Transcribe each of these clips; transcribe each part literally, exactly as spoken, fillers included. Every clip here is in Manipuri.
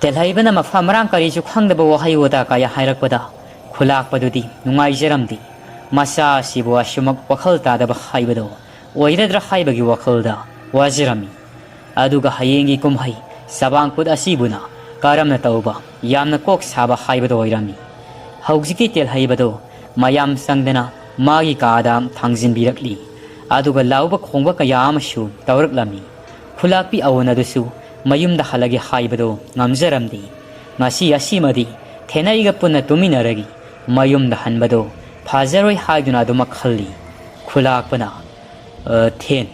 ꯇꯦꯜꯍꯩꯕꯅ ꯃꯐꯝ ꯃꯔꯥꯡ ꯀꯔꯤꯁꯨ ꯈꯪꯗꯕ ꯋꯥꯍꯩ ꯋꯥꯇꯥ ꯀꯌꯥ ꯍꯥꯏꯔꯛꯄꯗ ꯈꯨꯂꯥꯛꯄꯗꯨꯗꯤ ꯅꯨꯡꯉꯥꯏꯖꯔꯝꯗꯦ꯫ ꯃꯆꯥ ꯑꯁꯤꯕꯨ ꯑꯁꯨꯃꯛ ꯋꯥꯈꯜ ꯇꯥꯗꯕ ꯍꯥꯏꯕꯗꯣ ꯑꯣꯏꯔꯗ꯭ꯔꯥ ꯍꯥꯏꯕꯒꯤ ꯋꯥꯈꯜꯗ ꯋꯥꯖꯔꯝꯃꯤ꯫ ꯑꯗꯨꯒ ꯍꯌꯦꯡꯒꯤ ꯀꯨꯝꯍꯩ ꯆꯕꯥꯡꯀꯨꯠ ꯑꯁꯤꯕꯨꯅ ꯀꯔꯝꯅ ꯇꯧꯕ, ꯌꯥꯝꯅ ꯀꯣꯛ ꯁꯥꯕ ꯍꯥꯏꯕꯗꯣ ꯑꯣꯏꯔꯝꯃꯤ꯫ ꯍꯧꯖꯤꯛꯇꯤ ꯇꯦꯜꯍꯩꯕꯗꯣ ꯃꯌꯥꯝ ꯆꯪꯗꯅ ꯃꯥꯒꯤ ꯀꯥꯗ ꯊꯥꯡꯖꯤꯟꯕꯤꯔꯛꯂꯤ꯫ ꯑꯗꯨꯒ ꯂꯥꯎꯕ ꯈꯣꯡꯕ ꯀꯌꯥ ꯑꯃꯁꯨ ꯇꯧꯔꯛꯂꯝꯃꯤ꯫ ꯈꯨꯂꯥꯛꯄꯤ ꯑꯋꯨꯟ ꯑꯗꯨꯁꯨ ꯃꯌꯨꯝꯗ ꯍꯜꯂꯒꯦ ꯍꯥꯏꯕꯗꯣ ꯉꯝꯖꯔꯝꯗꯦ꯫ ꯉꯁꯤ ꯑꯁꯤꯃꯗꯤ ꯊꯦꯅꯩꯒ ꯄꯨꯟꯅ ꯇꯨꯃꯤꯟꯅꯔꯒ ꯃꯌꯨꯝꯗ ꯍꯟꯕꯗꯣ ꯐꯖꯔꯣꯏ ꯍꯥꯏꯗꯨꯅ ꯑꯗꯨꯃꯛ ꯈꯜꯂꯤ꯫ ꯈꯨꯂꯥꯛꯄꯅ, "ꯑ, ꯊꯦꯟ,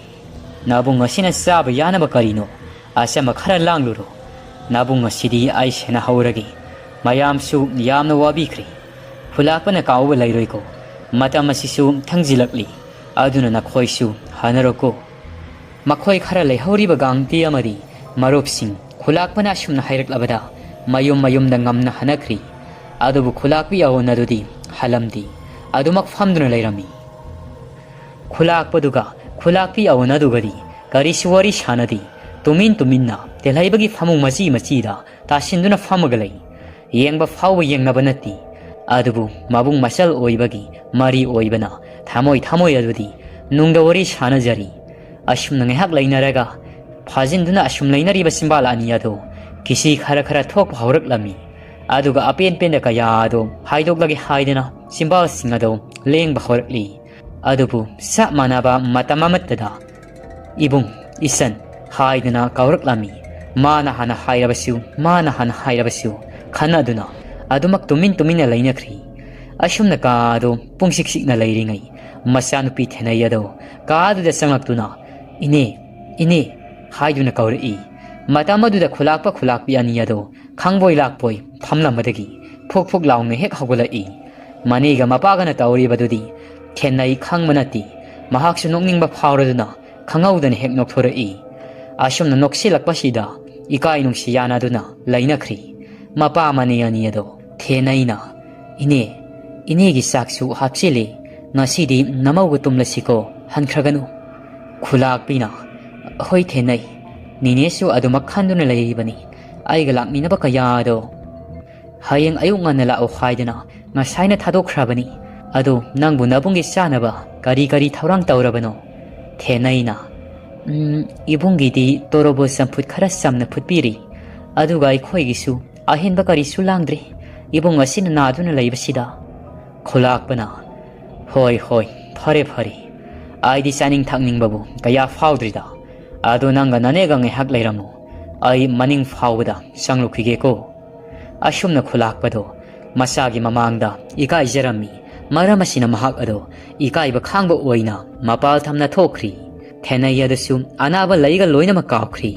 ꯅꯕꯨꯡ ꯑꯁꯤꯅ ꯆꯥꯕ ꯌꯥꯅꯕ ꯀꯔꯤꯅꯣ? ꯑꯆꯝꯕ ꯈꯔ ꯂꯥꯡꯂꯨꯔꯣ꯫ ꯅꯕꯨꯡ ꯑꯁꯤꯗꯤ ꯑꯩ ꯁꯦꯟꯅꯍꯧꯔꯒꯦ꯫ ꯃꯌꯥꯝꯁꯨ ꯌꯥꯝꯅ ꯋꯥꯕꯤꯈ꯭ꯔꯦ꯫ ꯈꯨꯂꯥꯛꯄꯅ ꯀꯥꯎꯕ ꯂꯩꯔꯣꯏꯀꯣ꯫ ꯃꯇꯝ ꯑꯁꯤꯁꯨ ꯊꯪꯖꯤꯜꯂꯛꯂꯤ꯫ ꯑꯗꯨꯅ ꯅꯈꯣꯏꯁꯨ ꯍꯟꯅꯔꯣꯀꯣ꯫" ꯃꯈꯣꯏ ꯈꯔ ꯂꯩꯍꯧꯔꯤꯕ ꯒꯥꯡꯇꯤ ꯑꯃꯗꯤ ꯃꯔꯨꯞꯁꯤꯡ ꯈꯨꯂꯥꯛꯄꯅ ꯑꯁꯨꯝꯅ ꯍꯥꯏꯔꯛꯂꯕꯗ ꯃꯌꯨꯝ ꯃꯌꯨꯝꯗ ꯉꯝꯅ ꯍꯟꯅꯈ꯭ꯔꯤ꯫ ꯑꯗꯨꯕꯨ ꯈꯨꯂꯥꯛꯄꯤ ꯑꯋꯨꯟ ꯑꯗꯨꯗꯤ ꯍꯜꯂꯝꯗꯦ꯫ ꯑꯗꯨꯃꯛ ꯐꯝꯗꯨꯅ ꯂꯩꯔꯝꯃꯤ꯫ ꯈꯨꯂꯥꯛꯄꯗꯨꯒ ꯈꯨꯂꯥꯛꯄꯤ ꯑꯋꯨꯟ ꯑꯗꯨꯒꯗꯤ ꯀꯔꯤꯁꯨ ꯋꯥꯔꯤ ꯁꯥꯅꯗꯦ꯫ ꯇꯨꯃꯤꯟ ꯇꯨꯃꯤꯟꯅ ꯇꯦꯜꯍꯩꯕꯒꯤ ꯐꯃꯨꯡ ꯃꯆꯤ ꯃꯆꯤꯗ ꯇꯥꯁꯤꯟꯗꯨꯅ ꯐꯝꯃꯒ ꯂꯩ꯫ ꯌꯦꯡꯕ ꯐꯥꯎꯕ ꯌꯦꯡꯅꯕ ꯅꯠꯇꯦ꯫ ꯑꯗꯨꯕꯨ ꯃꯕꯨꯡ ꯃꯆꯜ ꯑꯣꯏꯕꯒꯤ ꯃꯔꯤ ꯑꯣꯏꯕꯅ ꯊꯃꯣꯏ ꯊꯃꯣꯏ ꯑꯗꯨꯗꯤ ꯅꯨꯡꯗ ꯋꯥꯔꯤ ꯁꯥꯅꯖꯔꯤ꯫ ꯑꯁꯨꯝꯅ ꯉꯥꯏꯍꯥꯛ ꯂꯩꯅꯔꯒ ꯐꯥꯖꯤꯟꯗꯨꯅ ꯑꯁꯨꯝ ꯂꯩꯅꯔꯤꯕ ꯆꯤꯝꯕꯥꯜ ꯑꯅꯤ ꯑꯗꯨ ꯀꯤꯁꯤ ꯈꯔ ꯈꯔ ꯊꯣꯛꯄ ꯍꯧꯔꯛꯂꯝꯃꯤ꯫ ꯑꯗꯨꯒ ꯑꯄꯦꯟ ꯄꯦꯟꯗ ꯀꯌꯥ ꯑꯗꯨ ꯍꯥꯏꯗꯣꯛꯂꯒꯦ ꯍꯥꯏꯗꯅ ꯆꯤꯝꯕꯥꯜꯁꯤꯡ ꯑꯗꯨ ꯂꯦꯡꯕ ꯍꯧꯔꯛꯂꯤ꯫ ꯑꯗꯨꯕꯨ ꯆꯞ ꯃꯥꯟꯅꯕ ꯃꯇꯝ ꯑꯃꯠꯇꯗ "ꯏꯕꯨꯡ, ꯏꯆꯟ" ꯍꯥꯏꯗꯨꯅ ꯀꯧꯔꯛꯂꯝꯃꯤ꯫ ꯃꯥꯅ ꯍꯥꯟꯅ ꯍꯥꯏꯔꯕꯁꯨ, ꯃꯥꯅ ꯍꯥꯟꯅ ꯍꯥꯏꯔꯕꯁꯨ ꯈꯟꯅꯗꯨꯅ ꯑꯗꯨꯃꯛ ꯇꯨꯃꯤꯟ ꯇꯨꯃꯤꯟꯅ ꯂꯩꯅꯈ꯭ꯔꯤ꯫ ꯑꯁꯨꯝꯅ ꯀꯥ ꯑꯗꯨ ꯄꯨꯡꯁꯤꯛ ꯁꯤꯛꯅ ꯂꯩꯔꯤꯉꯩ ꯃꯆꯥꯅꯨꯄꯤ ꯊꯦꯅꯩ ꯑꯗꯨ ꯀꯥ ꯑꯗꯨꯗ ꯆꯪꯂꯛꯇꯨꯅ, "ꯏꯅꯦ, ꯏꯅꯦ" ꯍꯥꯏꯗꯨꯅ ꯀꯧꯔꯛꯏ꯫ ꯃꯇꯝ ꯑꯗꯨꯗ ꯈꯨꯂꯥꯛꯄ ꯈꯨꯂꯥꯛꯄꯤ ꯑꯅꯤ ꯑꯗꯨ ꯈꯪꯕꯣꯏ ꯂꯥꯛꯄꯣꯏ ꯐꯝꯂꯝꯕꯗꯒꯤ ꯐꯨꯛ ꯐꯨꯛ ꯂꯥꯎꯅ ꯍꯦꯛ ꯍꯧꯒꯠꯂꯛꯏ꯫ ꯃꯅꯦꯒ ꯃꯄꯥꯒꯅ ꯇꯧꯔꯤꯕꯗꯨꯗꯤ ꯊꯦꯟꯅꯩ ꯈꯪꯕ ꯅꯠꯇꯦ꯫ ꯃꯍꯥꯛꯁꯨ ꯅꯣꯛꯅꯤꯡꯕ ꯐꯥꯎꯔꯗꯨꯅ ꯈꯪꯍꯧꯗꯅ ꯍꯦꯛ ꯅꯣꯛꯊꯣꯔꯛꯏ꯫ ꯑꯁꯨꯝꯅ ꯅꯣꯛꯁꯤꯜꯂꯛꯄꯁꯤꯗ ꯏꯀꯥꯏ ꯅꯨꯡꯁꯤ ꯌꯥꯅꯗꯨꯅ ꯂꯩꯅꯈ꯭ꯔꯤ꯫ ꯃꯄꯥ ꯃꯅꯦ ꯑꯅꯤ ꯑꯗꯣ ꯊꯦꯅꯩꯅ, "ꯏꯅꯦ, ꯏꯅꯦꯒꯤ ꯆꯥꯛꯁꯨ ꯍꯥꯞꯆꯤꯜꯂꯤ꯫ ꯉꯁꯤꯗꯤ ꯅꯃꯧꯒ ꯇꯨꯝꯂꯁꯤꯀꯣ, ꯍꯟꯈ꯭ꯔꯒꯅꯨ꯫" ꯈꯨꯂꯥꯛꯄꯤꯅ, "ꯍꯣꯏ ꯊꯦꯅꯩ, ꯅꯤꯅꯦꯁꯨ ꯑꯗꯨꯃꯛ ꯈꯟꯗꯨꯅ ꯂꯩꯔꯤꯕꯅꯤ꯫ ꯑꯩꯒ ꯂꯥꯛꯃꯤꯟꯅꯕ ꯀꯌꯥꯗꯣ ꯍꯌꯦꯡ ꯑꯌꯨꯛ ꯉꯟꯅ ꯂꯥꯛꯑꯣ ꯍꯥꯏꯗꯅ ꯉꯁꯥꯏꯅ ꯊꯥꯗꯣꯛꯈ꯭ꯔꯕꯅꯤ꯫ ꯑꯗꯣ ꯅꯪꯕꯨ ꯅꯕꯨꯡꯒꯤ ꯆꯥꯅꯕ ꯀꯔꯤ ꯀꯔꯤ ꯊꯧꯔꯥꯡ ꯇꯧꯔꯕꯅꯣ? ꯊꯦꯅꯩꯅ, "ꯎꯝ, ꯏꯕꯨꯡꯒꯤꯗꯤ ꯇꯣꯔꯣꯕꯣꯠ ꯆꯝꯐꯨꯠ ꯈꯔ ꯆꯝꯅ ꯐꯨꯠꯄꯤꯔꯤ꯫ ꯑꯗꯨꯒ ꯑꯩꯈꯣꯏꯒꯤꯁꯨ ꯑꯍꯦꯟꯕ ꯀꯔꯤꯁꯨ ꯂꯥꯡꯗ꯭ꯔꯤ꯫ ꯏꯕꯨꯡ ꯑꯁꯤꯅ ꯅꯥꯗꯨꯅ ꯂꯩꯕꯁꯤꯗ꯫" ꯈꯨꯂꯥꯛꯄꯅ, "ꯍꯣꯏ, ꯍꯣꯏ, ꯐꯔꯦ, ꯐꯔꯦ꯫ ꯑꯩꯗꯤ ꯆꯥꯅꯤꯡ ꯊꯛꯅꯤꯡꯕꯕꯨ ꯀꯌꯥ ꯐꯥꯎꯗ꯭ꯔꯤꯗ꯫ ꯑꯗꯣ ꯅꯪꯒ ꯅꯅꯦꯒ ꯉꯥꯏꯍꯥꯛ ꯂꯩꯔꯝꯃꯨ꯫ ꯑꯩ ꯃꯅꯤꯡ ꯐꯥꯎꯕꯗ ꯆꯪꯂꯨꯈꯤꯒꯦꯀꯣ꯫" ꯑꯁꯨꯝꯅ ꯈꯨꯂꯥꯛꯄꯗꯣ ꯃꯆꯥꯒꯤ ꯃꯃꯥꯡꯗ ꯏꯀꯥꯏꯖꯔꯝꯃꯤ꯫ ꯃꯔꯝ ꯑꯁꯤꯅ ꯃꯍꯥꯛ ꯑꯗꯣ ꯏꯀꯥꯏꯕ ꯈꯥꯡꯕ ꯑꯣꯏꯅ ꯃꯄꯥꯜ ꯊꯝꯅ ꯊꯣꯛꯈ꯭ꯔꯤ꯫ ꯊꯦꯅꯩ ꯑꯗꯨꯁꯨ ꯑꯅꯥꯕ ꯂꯩꯒ ꯂꯣꯏꯅꯃꯛ ꯀꯥꯎꯈ꯭ꯔꯤ꯫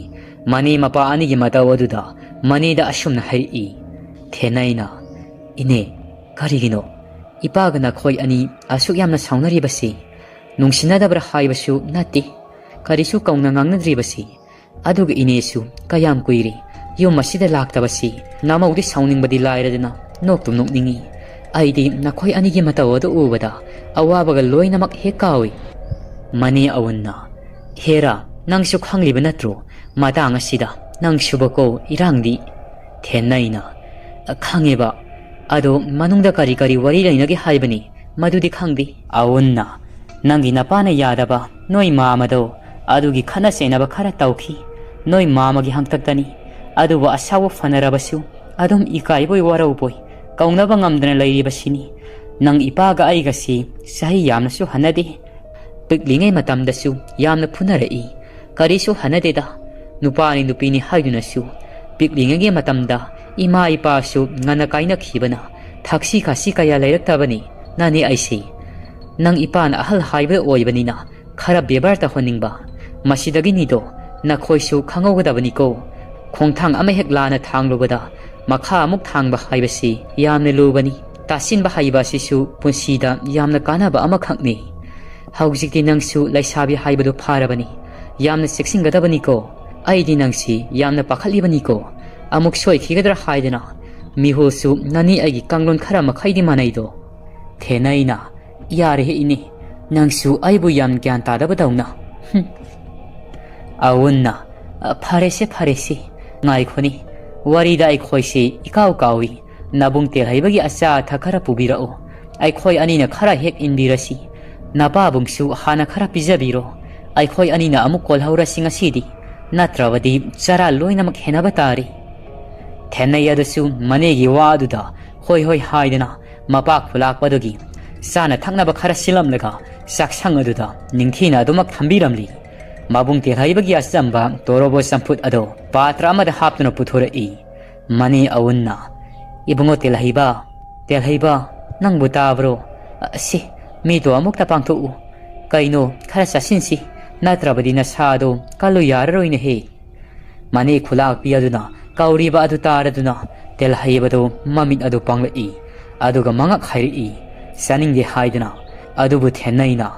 ꯃꯅꯦ ꯃꯄꯥ ꯑꯅꯤꯒꯤ ꯃꯇꯧ ꯑꯗꯨꯗ ꯃꯅꯦꯗ ꯑꯁꯨꯝꯅ ꯍꯥꯏꯔꯛꯏ꯫ ꯊꯦꯅꯩꯅ, "ꯏꯅꯦ, ꯀꯔꯤꯒꯤꯅꯣ ꯏꯄꯥꯒ ꯅꯈꯣꯏ ꯑꯅꯤ ꯑꯁꯨꯛ ꯌꯥꯝꯅ ꯁꯥꯎꯅꯔꯤꯕꯁꯤ? ꯅꯨꯡꯁꯤꯅꯗꯕ꯭ꯔꯥ ꯍꯥꯏꯕꯁꯨ ꯅꯠꯇꯦ, ꯀꯔꯤꯁꯨ ꯀꯧꯅ ꯉꯥꯡꯅꯗ꯭ꯔꯤꯕꯁꯤ꯫ ꯑꯗꯨꯒ ꯏꯅꯦꯁꯨ ꯀꯌꯥꯝ ꯀꯨꯏꯔꯦ ꯌꯨꯝ ꯑꯁꯤꯗ ꯂꯥꯛꯇꯕꯁꯤ꯫ ꯅꯃꯧꯗꯤ ꯁꯥꯎꯅꯤꯡꯕꯗꯤ ꯂꯥꯏꯔꯗꯅ ꯅꯣꯛꯇꯨꯝ ꯅꯣꯛꯅꯤꯡꯏ꯫ ꯑꯩꯗꯤ ꯅꯈꯣꯏ ꯑꯅꯤꯒꯤ ꯃꯇꯧ ꯑꯗꯨ ꯎꯕꯗ ꯑꯋꯥꯕꯒ ꯂꯣꯏꯅꯃꯛ ꯍꯦꯛ ꯀꯥꯎꯏ꯫" ꯃꯅꯦ ꯑꯋꯨꯟꯅ, "ꯍꯦꯔꯥ, ꯅꯪꯁꯨ ꯈꯪꯂꯤꯕ ꯅꯠꯇ꯭ꯔꯣ ꯃꯇꯥꯡ ꯑꯁꯤꯗ ꯅꯪꯁꯨꯕꯀꯣ ꯏꯔꯥꯡꯗꯤ?" ꯊꯦꯟꯅꯩꯅ, "ꯈꯪꯉꯦꯕ, ꯑꯗꯣ ꯃꯅꯨꯡꯗ ꯀꯔꯤ ꯀꯔꯤ ꯋꯥꯔꯤ ꯂꯩꯅꯒꯦ ꯍꯥꯏꯕꯅꯤ, ꯃꯗꯨꯗꯤ ꯈꯪꯗꯦ꯫" ꯑꯋꯨꯟꯅ, "ꯅꯪꯒꯤ ꯅꯄꯥꯅ ꯌꯥꯗꯕ ꯅꯣꯏ ꯃꯥꯃꯗꯣ ꯑꯗꯨꯒꯤ ꯈꯠꯅ ꯆꯩꯅꯕ ꯈꯔ ꯇꯧꯈꯤ ꯅꯣꯏ ꯃꯥꯃꯒꯤ ꯍꯥꯡꯇꯛꯇꯅꯤ꯫ ꯑꯗꯨꯕꯨ ꯑꯁꯥꯎꯕ ꯐꯅꯔꯕꯁꯨ ꯑꯗꯨꯝ ꯏꯀꯥꯏꯕꯣꯏ ꯋꯥꯔꯧꯕꯣꯏ ꯀꯧꯅꯕ ꯉꯝꯗꯅ ꯂꯩꯔꯤꯕꯁꯤꯅꯤ꯫ ꯅꯪ ꯏꯄꯥꯒ ꯑꯩꯒꯁꯤ ꯆꯍꯤ ꯌꯥꯝꯅꯁꯨ ꯍꯟꯅꯗꯦ꯫ ꯄꯤꯛꯂꯤꯉꯩ ꯃꯇꯝꯗꯁꯨ ꯌꯥꯝꯅ ꯐꯨꯅꯔꯛꯏ꯫ ꯀꯔꯤꯁꯨ ꯍꯟꯅꯗꯦꯗ꯫ ꯅꯨꯄꯥꯅꯤ ꯅꯨꯄꯤꯅꯤ ꯍꯥꯏꯗꯨꯅꯁꯨ ꯄꯤꯛꯂꯤꯉꯩꯒꯤ ꯃꯇꯝꯗ ꯏꯃꯥ ꯏꯄꯥꯁꯨ ꯉꯟꯅ ꯀꯥꯏꯅꯈꯤꯕꯅ ꯊꯛꯁꯤ ꯈꯥꯁꯤ ꯀꯌꯥ ꯂꯩꯔꯛꯇꯕꯅꯤ꯫ ꯅꯅꯦ ꯑꯩꯁꯤ ꯅꯪ ꯏꯄꯥꯅ ꯑꯍꯜ ꯍꯥꯏꯕ ꯑꯣꯏꯕꯅꯤꯅ ꯈꯔ ꯕꯦꯕꯥꯔ ꯇꯧꯍꯟꯅꯤꯡꯕ꯫ ꯃꯁꯤꯗꯒꯤꯅꯤꯗꯣ ꯅꯈꯣꯏꯁꯨ ꯈꯪꯍꯧꯒꯗꯕꯅꯤꯀꯣ꯫ ꯈꯣꯡꯊꯥꯡ ꯑꯃ ꯍꯦꯛ ꯂꯥꯟꯅ ꯊꯥꯡꯂꯨꯕꯗ ꯃꯈꯥ ꯑꯃꯨꯛ ꯊꯥꯡꯕ ꯍꯥꯏꯕꯁꯤ ꯌꯥꯝꯅ ꯂꯨꯕꯅꯤ꯫ ꯇꯥꯁꯤꯟꯕ ꯍꯩꯕ ꯑꯁꯤꯁꯨ ꯄꯨꯟꯁꯤꯗ ꯌꯥꯝꯅ ꯀꯥꯟꯅꯕ ꯑꯃꯈꯛꯅꯤ꯫ ꯍꯧꯖꯤꯛꯇꯤ ꯅꯪꯁꯨ ꯂꯩꯁꯥꯕꯤ ꯍꯥꯏꯕꯗꯨ ꯐꯥꯔꯕꯅꯤ꯫ ꯌꯥꯝꯅ ꯆꯦꯛꯁꯤꯟꯒꯗꯕꯅꯤꯀꯣ꯫ ꯑꯩꯗꯤ ꯅꯪꯁꯤ ꯌꯥꯝꯅ ꯄꯥꯈꯠꯂꯤꯕꯅꯤꯀꯣ꯫ ꯑꯃꯨꯛ ꯁꯣꯏꯈꯤꯒꯗ꯭ꯔꯥ ꯍꯥꯏꯗꯅ꯫ ꯃꯤꯍꯨꯜꯁꯨ ꯅꯅꯤ ꯑꯩꯒꯤ ꯀꯥꯡꯂꯣꯟ ꯈꯔ ꯃꯈꯩꯗꯤ ꯃꯥꯟꯅꯩꯗꯣ꯫" ꯊꯦꯅꯩꯅ, "ꯌꯥꯔꯦꯍꯦ ꯏꯅꯦ, ꯅꯪꯁꯨ ꯑꯩꯕꯨ ꯌꯥꯝ ꯒ꯭ꯌꯥꯟ ꯇꯥꯗꯕꯗꯧꯅ꯫" ꯍꯨꯝ꯫ ꯑꯋꯨꯟꯅ, "ꯑ, ꯐꯔꯦꯁꯦ, ꯐꯔꯦꯁꯦ, ꯉꯥꯏꯈꯣꯅꯦ, ꯋꯥꯔꯤꯗ ꯑꯩꯈꯣꯏꯁꯤ ꯏꯀꯥꯎ ꯀꯥꯎꯏ꯫ ꯅꯕꯨꯡ ꯇꯦꯜꯍꯩꯕꯒꯤ ꯑꯆꯥ ꯑꯊꯛ ꯈꯔ ꯄꯨꯕꯤꯔꯛꯎ꯫ ꯑꯩꯈꯣꯏ ꯑꯅꯤꯅ ꯈꯔ ꯍꯦꯛ ꯏꯟꯕꯤꯔꯁꯤ꯫ ꯅꯄꯥꯕꯨꯡꯁꯨ ꯍꯥꯟꯅ ꯈꯔ ꯄꯤꯖꯕꯤꯔꯣ꯫ ꯑꯩꯈꯣꯏ ꯑꯅꯤꯅ ꯑꯃꯨꯛ ꯀꯣꯜꯍꯧꯔꯁꯤ ꯉꯁꯤꯗꯤ, ꯅꯠꯇ꯭ꯔꯕꯗꯤ ꯆꯔꯥ ꯂꯣꯏꯅꯃꯛ ꯍꯦꯟꯅꯕ ꯇꯥꯔꯦ꯫ ꯊꯦꯟꯅꯩ ꯑꯗꯨꯁꯨ ꯃꯅꯦꯒꯤ ꯋꯥ ꯑꯗꯨꯗ ꯍꯣꯏ ꯍꯣꯏ ꯍꯥꯏꯗꯅ ꯃꯄꯥ ꯈꯨꯂꯥꯛꯄꯗꯨꯒꯤ ꯆꯥꯅ ꯊꯛꯅꯕ ꯈꯔ ꯁꯤꯜꯂꯝꯂꯒ ꯆꯥꯛꯁꯪ ꯑꯗꯨꯗ ꯅꯤꯡꯊꯤꯅ ꯑꯗꯨꯃꯛ ꯊꯝꯕꯤꯔꯝꯂꯤ꯫ ꯃꯕꯨꯡ ꯇꯦꯜꯍꯩꯕꯒꯤ ꯑꯆꯝꯕ ꯇꯣꯔꯣꯕꯣ ꯆꯝꯐꯨꯠ ꯑꯗꯣ ꯄꯥꯇ꯭ꯔ ꯑꯃꯗ ꯍꯥꯞꯇꯨꯅ ꯄꯨꯊꯣꯔꯛꯏ꯫ ꯃꯅꯦ ꯑꯋꯨꯟꯅ, "ꯏꯕꯨꯡꯉꯣ ꯇꯦꯜꯍꯩꯕ, ꯇꯦꯜꯍꯩꯕ, ꯅꯪꯕꯨ ꯇꯥꯕ꯭ꯔꯣ? ꯑꯁꯤ, ꯃꯤꯗꯣ ꯑꯃꯨꯛꯇ ꯄꯥꯡꯊꯣꯛꯎ꯫ ꯀꯩꯅꯣ, ꯈꯔ ꯆꯥꯁꯤꯟꯁꯤ, ꯅꯠꯇ꯭ꯔꯕꯗꯤ ꯅꯁꯥꯗꯣ ꯀꯜꯂꯨ ꯌꯥꯔꯔꯣꯏꯅꯦꯍꯦ꯫" ꯃꯅꯦ ꯈꯨꯂꯥꯛꯄꯤ ꯑꯗꯨꯅ ꯀꯧꯔꯤꯕ ꯑꯗꯨ ꯇꯥꯔꯗꯨꯅ ꯇꯦꯜꯍꯩꯕꯗꯨ ꯃꯃꯤꯠ ꯑꯗꯨ ꯄꯥꯡꯂꯛꯏ꯫ ꯑꯗꯨꯒ ꯃꯉꯛ ꯍꯥꯏꯔꯛꯏ, ꯆꯥꯅꯤꯡꯗꯦ ꯍꯥꯏꯗꯨꯅ꯫ ꯑꯗꯨꯕꯨ ꯊꯦꯟꯅꯩꯅ,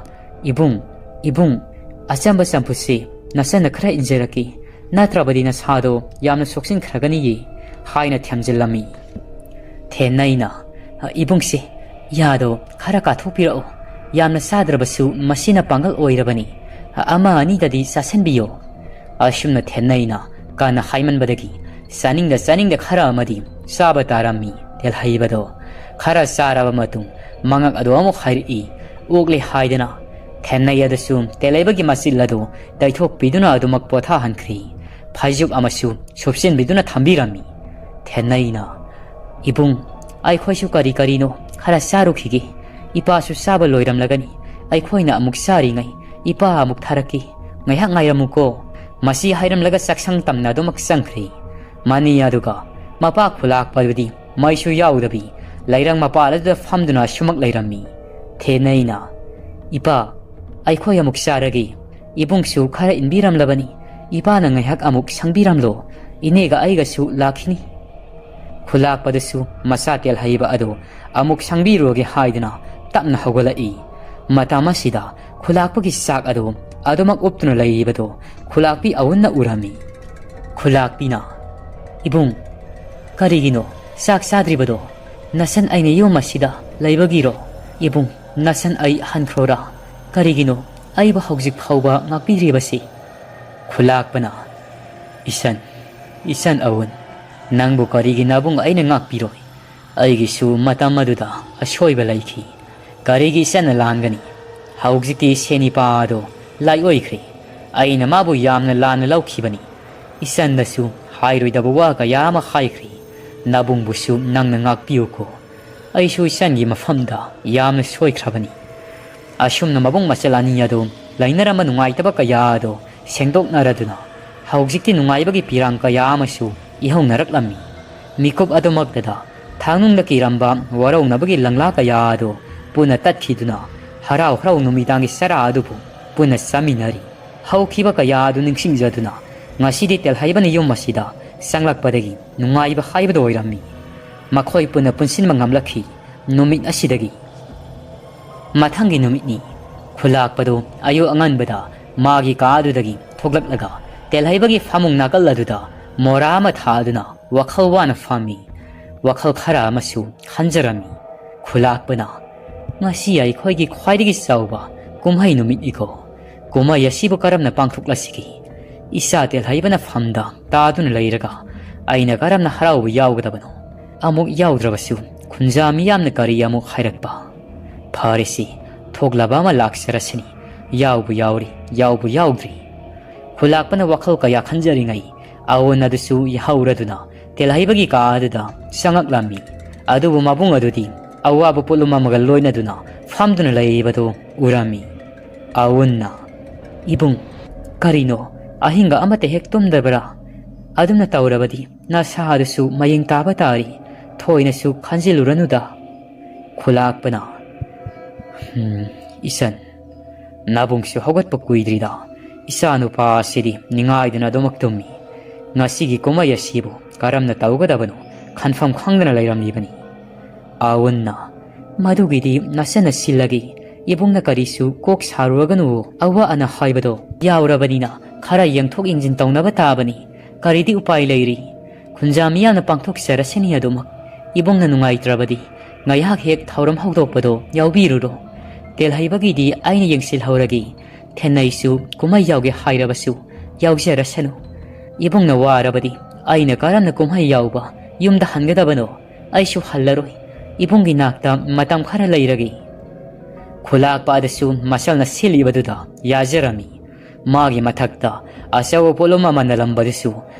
"ꯏꯕꯨꯡ, ꯏꯕꯨꯡ, ꯑꯆꯝꯕ ꯆꯝꯐꯨꯠꯁꯤ ꯅꯆꯟꯅ ꯈꯔ ꯏꯟꯖꯔꯛꯀꯦ, ꯅꯠꯇ꯭ꯔꯕꯗꯤ ꯅꯁꯥꯗꯣ ꯌꯥꯝꯅ ꯁꯣꯛꯆꯤꯟꯈ꯭ꯔꯒꯅꯤꯌꯦ" ꯍꯥꯏꯅ ꯊꯦꯝꯖꯤꯜꯂꯝꯃꯤ꯫ ꯊꯦꯟꯅꯩꯅ, "ꯏꯕꯨꯡꯁꯦ, ꯌꯥꯗꯣ ꯈꯔ ꯀꯥꯊꯣꯛꯄꯤꯔꯛꯑꯣ꯫ ꯌꯥꯝꯅ ꯆꯥꯗ꯭ꯔꯕꯁꯨ ꯃꯁꯤꯅ ꯄꯥꯡꯒꯜ ꯑꯣꯏꯔꯕꯅꯤ꯫ ꯑꯃ ꯑꯅꯤꯗꯗꯤ ꯆꯥꯁꯤꯟꯕꯤꯌꯣ꯫" ꯑꯁꯨꯝꯅ ꯊꯦꯟꯅꯩꯅ ꯀꯟꯅ ꯍꯥꯏꯃꯟꯕꯗꯒꯤ ꯆꯥꯅꯤꯡꯗ ꯆꯥꯅꯤꯡꯗ ꯈꯔ ꯑꯃꯗꯤ ꯆꯥꯕ ꯇꯥꯔꯝꯃꯤ꯫ ꯇꯦꯜꯍꯩꯕꯗꯣ ꯈꯔ ꯆꯥꯔꯕ ꯃꯇꯨꯡ ꯃꯉꯛ ꯑꯗꯨ ꯑꯃꯨꯛ ꯍꯥꯏꯔꯛꯏ꯫ ꯑꯣꯛꯂꯦ ꯍꯥꯏꯗꯅ ꯊꯦꯟꯅꯩ ꯑꯗꯨꯁꯨ ꯇꯦꯜꯍꯩꯕꯒꯤ ꯃꯆꯤꯜ ꯑꯗꯨ ꯇꯩꯊꯣꯛꯄꯤꯗꯨꯅ ꯑꯗꯨꯃꯛ ꯄꯣꯊꯥꯍꯟꯈ꯭ꯔꯤ꯫ ꯐꯩꯖꯨꯞ ꯑꯃꯁꯨ ꯁꯨꯞꯆꯤꯟꯕꯤꯗꯨꯅ ꯊꯝꯕꯤꯔꯝꯃꯤ꯫ ꯊꯦꯟꯅꯩꯅ, "ꯏꯕꯨꯡ, ꯑꯩꯈꯣꯏꯁꯨ ꯀꯔꯤ ꯀꯔꯤꯅꯣ ꯈꯔ ꯆꯥꯔꯨꯈꯤꯒꯦ꯫ ꯏꯄꯥꯁꯨ ꯆꯥꯕ ꯂꯣꯏꯔꯝꯂꯒꯅꯤ꯫ ꯑꯩꯈꯣꯏꯅ ꯑꯃꯨꯛ ꯆꯥꯔꯤꯉꯩ ꯏꯄꯥ ꯑꯃꯨꯛ ꯊꯥꯔꯛꯀꯦ꯫ ꯉꯥꯏꯍꯥꯛ ꯉꯥꯏꯔꯝꯃꯨꯀꯣ꯫" ꯃꯁꯤ ꯍꯥꯏꯔꯝꯂꯒ ꯆꯥꯛꯁꯪ ꯇꯝꯅ ꯑꯗꯨꯃꯛ ꯆꯪꯈ꯭ꯔꯦ꯫ ꯃꯅꯤ ꯑꯗꯨꯒ ꯃꯄꯥ ꯈꯨꯂꯥꯛꯄꯗꯨꯗꯤ ꯃꯩꯁꯨ ꯌꯥꯎꯗꯕꯤ ꯂꯩꯔꯪ ꯃꯄꯥꯜ ꯑꯗꯨꯗ ꯐꯝꯗꯨꯅ ꯁꯨꯃꯛ ꯂꯩꯔꯝꯃꯤ꯫ ꯊꯦꯟꯅꯩꯅ, "ꯏꯄꯥ, ꯑꯩꯈꯣꯏ ꯑꯃꯨꯛ ꯆꯥꯔꯒꯦ꯫ ꯏꯕꯨꯡꯁꯨ ꯈꯔ ꯏꯟꯕꯤꯔꯝꯂꯕꯅꯤ꯫ ꯏꯄꯥꯅ ꯉꯥꯏꯍꯥꯛ ꯑꯃꯨꯛ ꯁꯪꯕꯤꯔꯝꯂꯣ꯫ ꯏꯅꯦꯒ ꯑꯩꯒꯁꯨ ꯂꯥꯛꯈꯤꯅꯤ꯫" ꯈꯨꯂꯥꯛꯄꯗꯁꯨ ꯃꯆꯥ ꯇꯦꯜꯍꯩꯕ ꯑꯗꯨ ꯑꯃꯨꯛ ꯁꯪꯕꯤꯔꯨꯔꯒꯦ ꯍꯥꯏꯗꯨꯅ ꯇꯞꯅ ꯍꯧꯒꯠꯂꯛꯏ꯫ ꯃꯇꯝ ꯑꯁꯤꯗ ꯈꯨꯂꯥꯛꯄꯒꯤ ꯆꯥꯛ ꯑꯗꯨ ꯑꯗꯨꯃꯛ ꯎꯞꯇꯨꯅ ꯂꯩꯔꯤꯕꯗꯨ ꯈꯨꯂꯥꯛꯄꯤ ꯑꯋꯨꯟꯅ ꯎꯔꯝꯃꯤ꯫ ꯈꯨꯂꯥꯛꯄꯤꯅ, "ꯏꯕꯨꯡ, ꯀꯔꯤꯒꯤꯅꯣ ꯆꯥꯛ ꯆꯥꯗ꯭ꯔꯤꯕꯗꯣ? ꯅꯆꯟ ꯑꯩꯅ ꯌꯨꯝ ꯑꯁꯤꯗ ꯂꯩꯕꯒꯤꯔꯣ? ꯏꯕꯨꯡ, ꯅꯆꯟ ꯑꯩ ꯍꯟꯈ꯭ꯔꯣꯔꯥ? ꯀꯔꯤꯒꯤꯅꯣ ꯑꯩꯕꯨ ꯍꯧꯖꯤꯛ ꯐꯥꯎꯕ ꯉꯥꯛꯄꯤꯗ꯭ꯔꯤꯕꯁꯤ?" ꯈꯨꯂꯥꯛꯄꯅ, "ꯏꯆꯟ, ꯏꯆꯟ ꯑꯋꯨꯟ, "ꯅꯪꯕꯨ ꯀꯔꯤꯒꯤ ꯅꯕꯨꯡ ꯑꯩꯅ ꯉꯥꯛꯄꯤꯔꯣꯏ? ꯑꯩꯒꯤꯁꯨ ꯃꯇꯝ ꯑꯗꯨꯗ ꯑꯁꯣꯏꯕ ꯂꯩꯈꯤ꯫ ꯀꯔꯤꯒꯤ ꯏꯆꯟꯅ ꯂꯥꯟꯒꯅꯤ? ꯍꯧꯖꯤꯛꯇꯤ ꯁꯦꯟ ꯏꯄꯥ ꯑꯗꯣ ꯂꯥꯏ ꯑꯣꯏꯈ꯭ꯔꯦ꯫ ꯑꯩꯅ ꯃꯥꯕꯨ ꯌꯥꯝꯅ ꯂꯥꯟꯅ ꯂꯧꯈꯤꯕꯅꯤ꯫ ꯏꯆꯟꯗꯁꯨ ꯍꯥꯏꯔꯣꯏꯗꯕ ꯋꯥ ꯀꯌꯥ ꯑꯃ ꯍꯥꯏꯈ꯭ꯔꯦ꯫ ꯅꯕꯨꯡꯕꯨꯁꯨ ꯅꯪꯅ ꯉꯥꯛꯄꯤꯌꯨꯀꯣ꯫ ꯑꯩꯁꯨ ꯏꯆꯟꯒꯤ ꯃꯐꯝꯗ ꯌꯥꯝꯅ ꯁꯣꯏꯈ꯭ꯔꯕꯅꯤ"꯫ ꯑꯁꯨꯝꯅ ꯃꯕꯨꯡ ꯃꯆꯜ ꯑꯅꯤ ꯑꯗꯨ ꯂꯩꯅꯔꯝꯕ ꯅꯨꯡꯉꯥꯏꯇꯕ ꯀꯌꯥ ꯑꯗꯨ ꯁꯦꯡꯗꯣꯛꯅꯔꯗꯨꯅ ꯍꯧꯖꯤꯛꯇꯤ ꯅꯨꯡꯉꯥꯏꯕꯒꯤ ꯄꯤꯔꯥꯡ ꯀꯌꯥ ꯑꯃꯁꯨ ꯏꯍꯧꯅꯔꯛꯂꯝꯃꯤ꯫ ꯃꯤꯀꯨꯞ ꯑꯗꯨꯃꯛꯇꯗ ꯊꯥꯡꯅꯨꯡꯗ ꯀꯤꯔꯝꯕ ꯋꯥꯔꯧꯅꯕꯒꯤ ꯂꯪꯂꯥ ꯀꯌꯥ ꯑꯗꯨ ꯄꯨꯟꯅ ꯇꯠꯈꯤꯗꯨꯅ ꯍꯔꯥꯎ ꯍꯔꯥꯎ ꯅꯨꯃꯤꯗꯥꯡꯒꯤ ꯆꯔꯥ ꯑꯗꯨꯕꯨ ꯄꯨꯟꯅ ꯆꯥꯃꯤꯟꯅꯔꯤ꯫ ꯍꯧꯈꯤꯕ ꯀꯌꯥ ꯑꯗꯨ ꯅꯤꯡꯁꯤꯡꯖꯗꯨꯅ ꯉꯁꯤꯗꯤ ꯇꯦꯜꯍꯩꯕꯅ ꯌꯨꯝ ꯑꯁꯤꯗ ꯆꯪꯂꯛꯄꯗꯒꯤ ꯅꯨꯡꯉꯥꯏꯕ ꯍꯥꯏꯕꯗꯨ ꯑꯣꯏꯔꯝꯃꯤ꯫ ꯃꯈꯣꯏ ꯄꯨꯟꯅ ꯄꯨꯟꯁꯤꯟꯕ ꯉꯝꯂꯛꯈꯤ꯫ ꯅꯨꯃꯤꯠ ꯑꯁꯤꯗꯒꯤ ꯃꯊꯪꯒꯤ ꯅꯨꯃꯤꯠꯅꯤ꯫ ꯈꯨꯂꯥꯛꯄꯗꯨ ꯑꯌꯨꯛ ꯑꯉꯟꯕꯗ ꯃꯥꯒꯤ ꯀꯥ ꯑꯗꯨꯗꯒꯤ ꯊꯣꯛꯂꯛꯂꯒ ꯇꯦꯜꯍꯩꯕꯒꯤ ꯐꯃꯨꯡ ꯅꯥꯀꯜ ꯑꯗꯨꯗ ꯃꯣꯔꯥ ꯑꯃ ꯊꯥꯗꯨꯅ ꯋꯥꯈꯜ ꯋꯥꯅ ꯐꯝꯃꯤ꯫ ꯋꯥꯈꯜ ꯈꯔ ꯑꯃꯁꯨ ꯈꯟꯖꯔꯝꯃꯤ꯫ ꯈꯨꯂꯥꯛꯄꯅ, "ꯉꯁꯤ ꯑꯩꯈꯣꯏꯒꯤ ꯈ꯭ꯋꯥꯏꯗꯒꯤ ꯆꯥꯎꯕ ꯀꯨꯝꯍꯩ ꯅꯨꯃꯤꯠꯅꯤꯀꯣ꯫ ꯀꯨꯝꯍꯩ ꯑꯁꯤꯕꯨ ꯀꯔꯝꯅ ꯄꯥꯡꯊꯣꯛꯂꯁꯤꯒꯦ? ꯏꯆꯥ ꯇꯦꯜꯍꯩꯕꯅ ꯐꯝꯗ ꯇꯥꯗꯨꯅ ꯂꯩꯔꯒ ꯑꯩꯅ ꯀꯔꯝꯅ ꯍꯔꯥꯎꯕ ꯌꯥꯎꯒꯗꯕꯅꯣ? ꯑꯃꯨꯛ ꯌꯥꯎꯗ꯭ꯔꯕꯁꯨ ꯈꯨꯟꯖꯥ ꯃꯤꯌꯥꯝꯅ ꯀꯔꯤ ꯑꯃꯨꯛ ꯍꯥꯏꯔꯛꯄ? ꯐꯔꯦꯁꯤ, ꯊꯣꯛꯂꯕ ꯑꯃ ꯂꯥꯛꯆꯔꯁꯤꯅꯤ꯫ ꯌꯥꯎꯕꯨ ꯌꯥꯎꯔꯤ, ꯌꯥꯎꯕꯨ ꯌꯥꯎꯗ꯭ꯔꯤ"꯫ ꯈꯨꯂꯥꯛꯄꯅ ꯋꯥꯈꯜ ꯀꯌꯥ ꯈꯟꯖꯔꯤꯉꯩ ꯑꯋꯨꯟ ꯑꯗꯨꯁꯨ ꯌꯥꯍꯧꯔꯗꯨꯅ ꯇꯦꯜꯍꯩꯕꯒꯤ ꯀꯥ ꯑꯗꯨꯗ ꯆꯪꯉꯛꯂꯝꯃꯤ꯫ ꯑꯗꯨꯕꯨ ꯃꯕꯨꯡ ꯑꯗꯨꯗꯤ ꯑꯋꯥꯕ ꯄꯣꯠꯂꯨꯝ ꯑꯃꯒ ꯂꯣꯏꯅꯗꯨꯅ ꯐꯝꯗꯨꯅ ꯂꯩꯔꯤꯕꯗꯨ ꯎꯔꯝꯃꯤ꯫ ꯑꯋꯨꯟꯅ, "ꯏꯕꯨꯡ, ꯀꯔꯤꯅꯣ, ꯑꯍꯤꯡꯒ ꯑꯃꯠꯇ ꯍꯦꯛ ꯇꯨꯝꯗꯕ꯭ꯔꯥ? ꯑꯗꯨꯝꯅ ꯇꯧꯔꯕꯗꯤ ꯅꯁꯥꯗꯨꯁꯨ ꯃꯌꯦꯡ ꯇꯥꯕ ꯇꯥꯔꯤ꯫ ꯊꯣꯏꯅꯁꯨ ꯈꯟꯖꯤꯜꯂꯨꯔꯅꯨꯗ"꯫ ꯈꯨꯂꯥꯛꯄꯅ, "ꯍꯝ, ꯏꯆꯟ, ꯅꯕꯨꯡꯁꯨ ꯍꯧꯒꯠꯄ ꯀꯨꯏꯗ꯭ꯔꯤꯗ꯫ ꯏꯆꯥꯅꯨꯄꯥ ꯑꯁꯤꯗꯤ ꯅꯤꯡꯉꯥꯏꯗꯨꯅ ꯑꯗꯨꯃꯛ ꯇꯨꯝꯃꯤ꯫ ꯉꯁꯤꯒꯤ ꯀꯨꯝꯍꯩ ꯑꯁꯤꯕꯨ ꯀꯔꯝꯅ ꯇꯧꯒꯗꯕꯅꯣ ꯈꯟꯐꯝ ꯈꯪꯗꯅ ꯂꯩꯔꯝꯂꯤꯕꯅꯤ"꯫ ꯑꯋꯨꯟꯅ, "ꯃꯗꯨꯒꯤꯗꯤ ꯅꯆꯟꯅ ꯁꯤꯜꯂꯒꯦ꯫ ꯏꯕꯨꯡꯅ ꯀꯔꯤꯁꯨ ꯀꯣꯛ ꯁꯥꯔꯨꯔꯒꯅꯨ꯫ ꯑꯋꯥ ꯑꯅꯥ ꯍꯥꯏꯕꯗꯣ ꯌꯥꯎꯔꯕꯅꯤꯅ ꯈꯔ ꯌꯦꯡꯊꯣꯛ ꯌꯦꯡꯁꯤꯟ ꯇꯧꯅꯕ ꯇꯥꯕꯅꯤ꯫ ꯀꯔꯤꯗꯤ ꯎꯄꯥꯏ ꯂꯩꯔꯤ? ꯈꯨꯟꯖꯥ ꯃꯤꯌꯥꯝꯅ ꯄꯥꯡꯊꯣꯛꯆꯔꯁꯤꯅꯤ ꯑꯗꯨꯃꯛ꯫ ꯏꯕꯨꯡꯅ ꯅꯨꯡꯉꯥꯏꯇ꯭ꯔꯕꯗꯤ ꯉꯥꯏꯍꯥꯛ ꯍꯦꯛ ꯊꯧꯔꯝ ꯍꯧꯗꯣꯛꯄꯗꯣ ꯌꯥꯎꯕꯤꯔꯨꯔꯣ꯫ ꯇꯦꯜꯍꯩꯕꯒꯤꯗꯤ ꯑꯩꯅ ꯌꯦꯡꯁꯤꯜꯍꯧꯔꯒꯦ꯫ ꯊꯦꯟꯅꯩꯁꯨ ꯀꯨꯝꯍꯩ ꯌꯥꯎꯒꯦ ꯍꯥꯏꯔꯕꯁꯨ ꯌꯥꯎꯖꯔꯁꯅꯨ꯫ ꯏꯕꯨꯡꯅ ꯋꯥꯔꯕꯗꯤ ꯑꯩꯅ ꯀꯔꯝꯅ ꯀꯨꯝꯍꯩ ꯌꯥꯎꯕ ꯌꯨꯝꯗ ꯍꯟꯒꯗꯕꯅꯣ? ꯑꯩꯁꯨ ꯍꯜꯂꯔꯣꯏ꯫ ꯏꯕꯨꯡꯒꯤ ꯅꯥꯛꯇ ꯃꯇꯝ ꯈꯔ ꯂꯩꯔꯒꯦ꯫ ꯈꯨꯂꯥꯛꯄ ꯑꯗꯨꯁꯨ ꯃꯁꯜꯅ ꯁꯤꯜꯂꯤꯕꯗꯨꯗ ꯌꯥꯖꯔꯝꯃꯤ꯫ ꯃꯥꯒꯤ ꯃꯊꯛꯇ ꯑꯆꯧꯕ ꯄꯣꯠꯂꯨꯝ ꯑꯃ ꯅꯜꯂꯝꯕꯗꯨꯁꯨ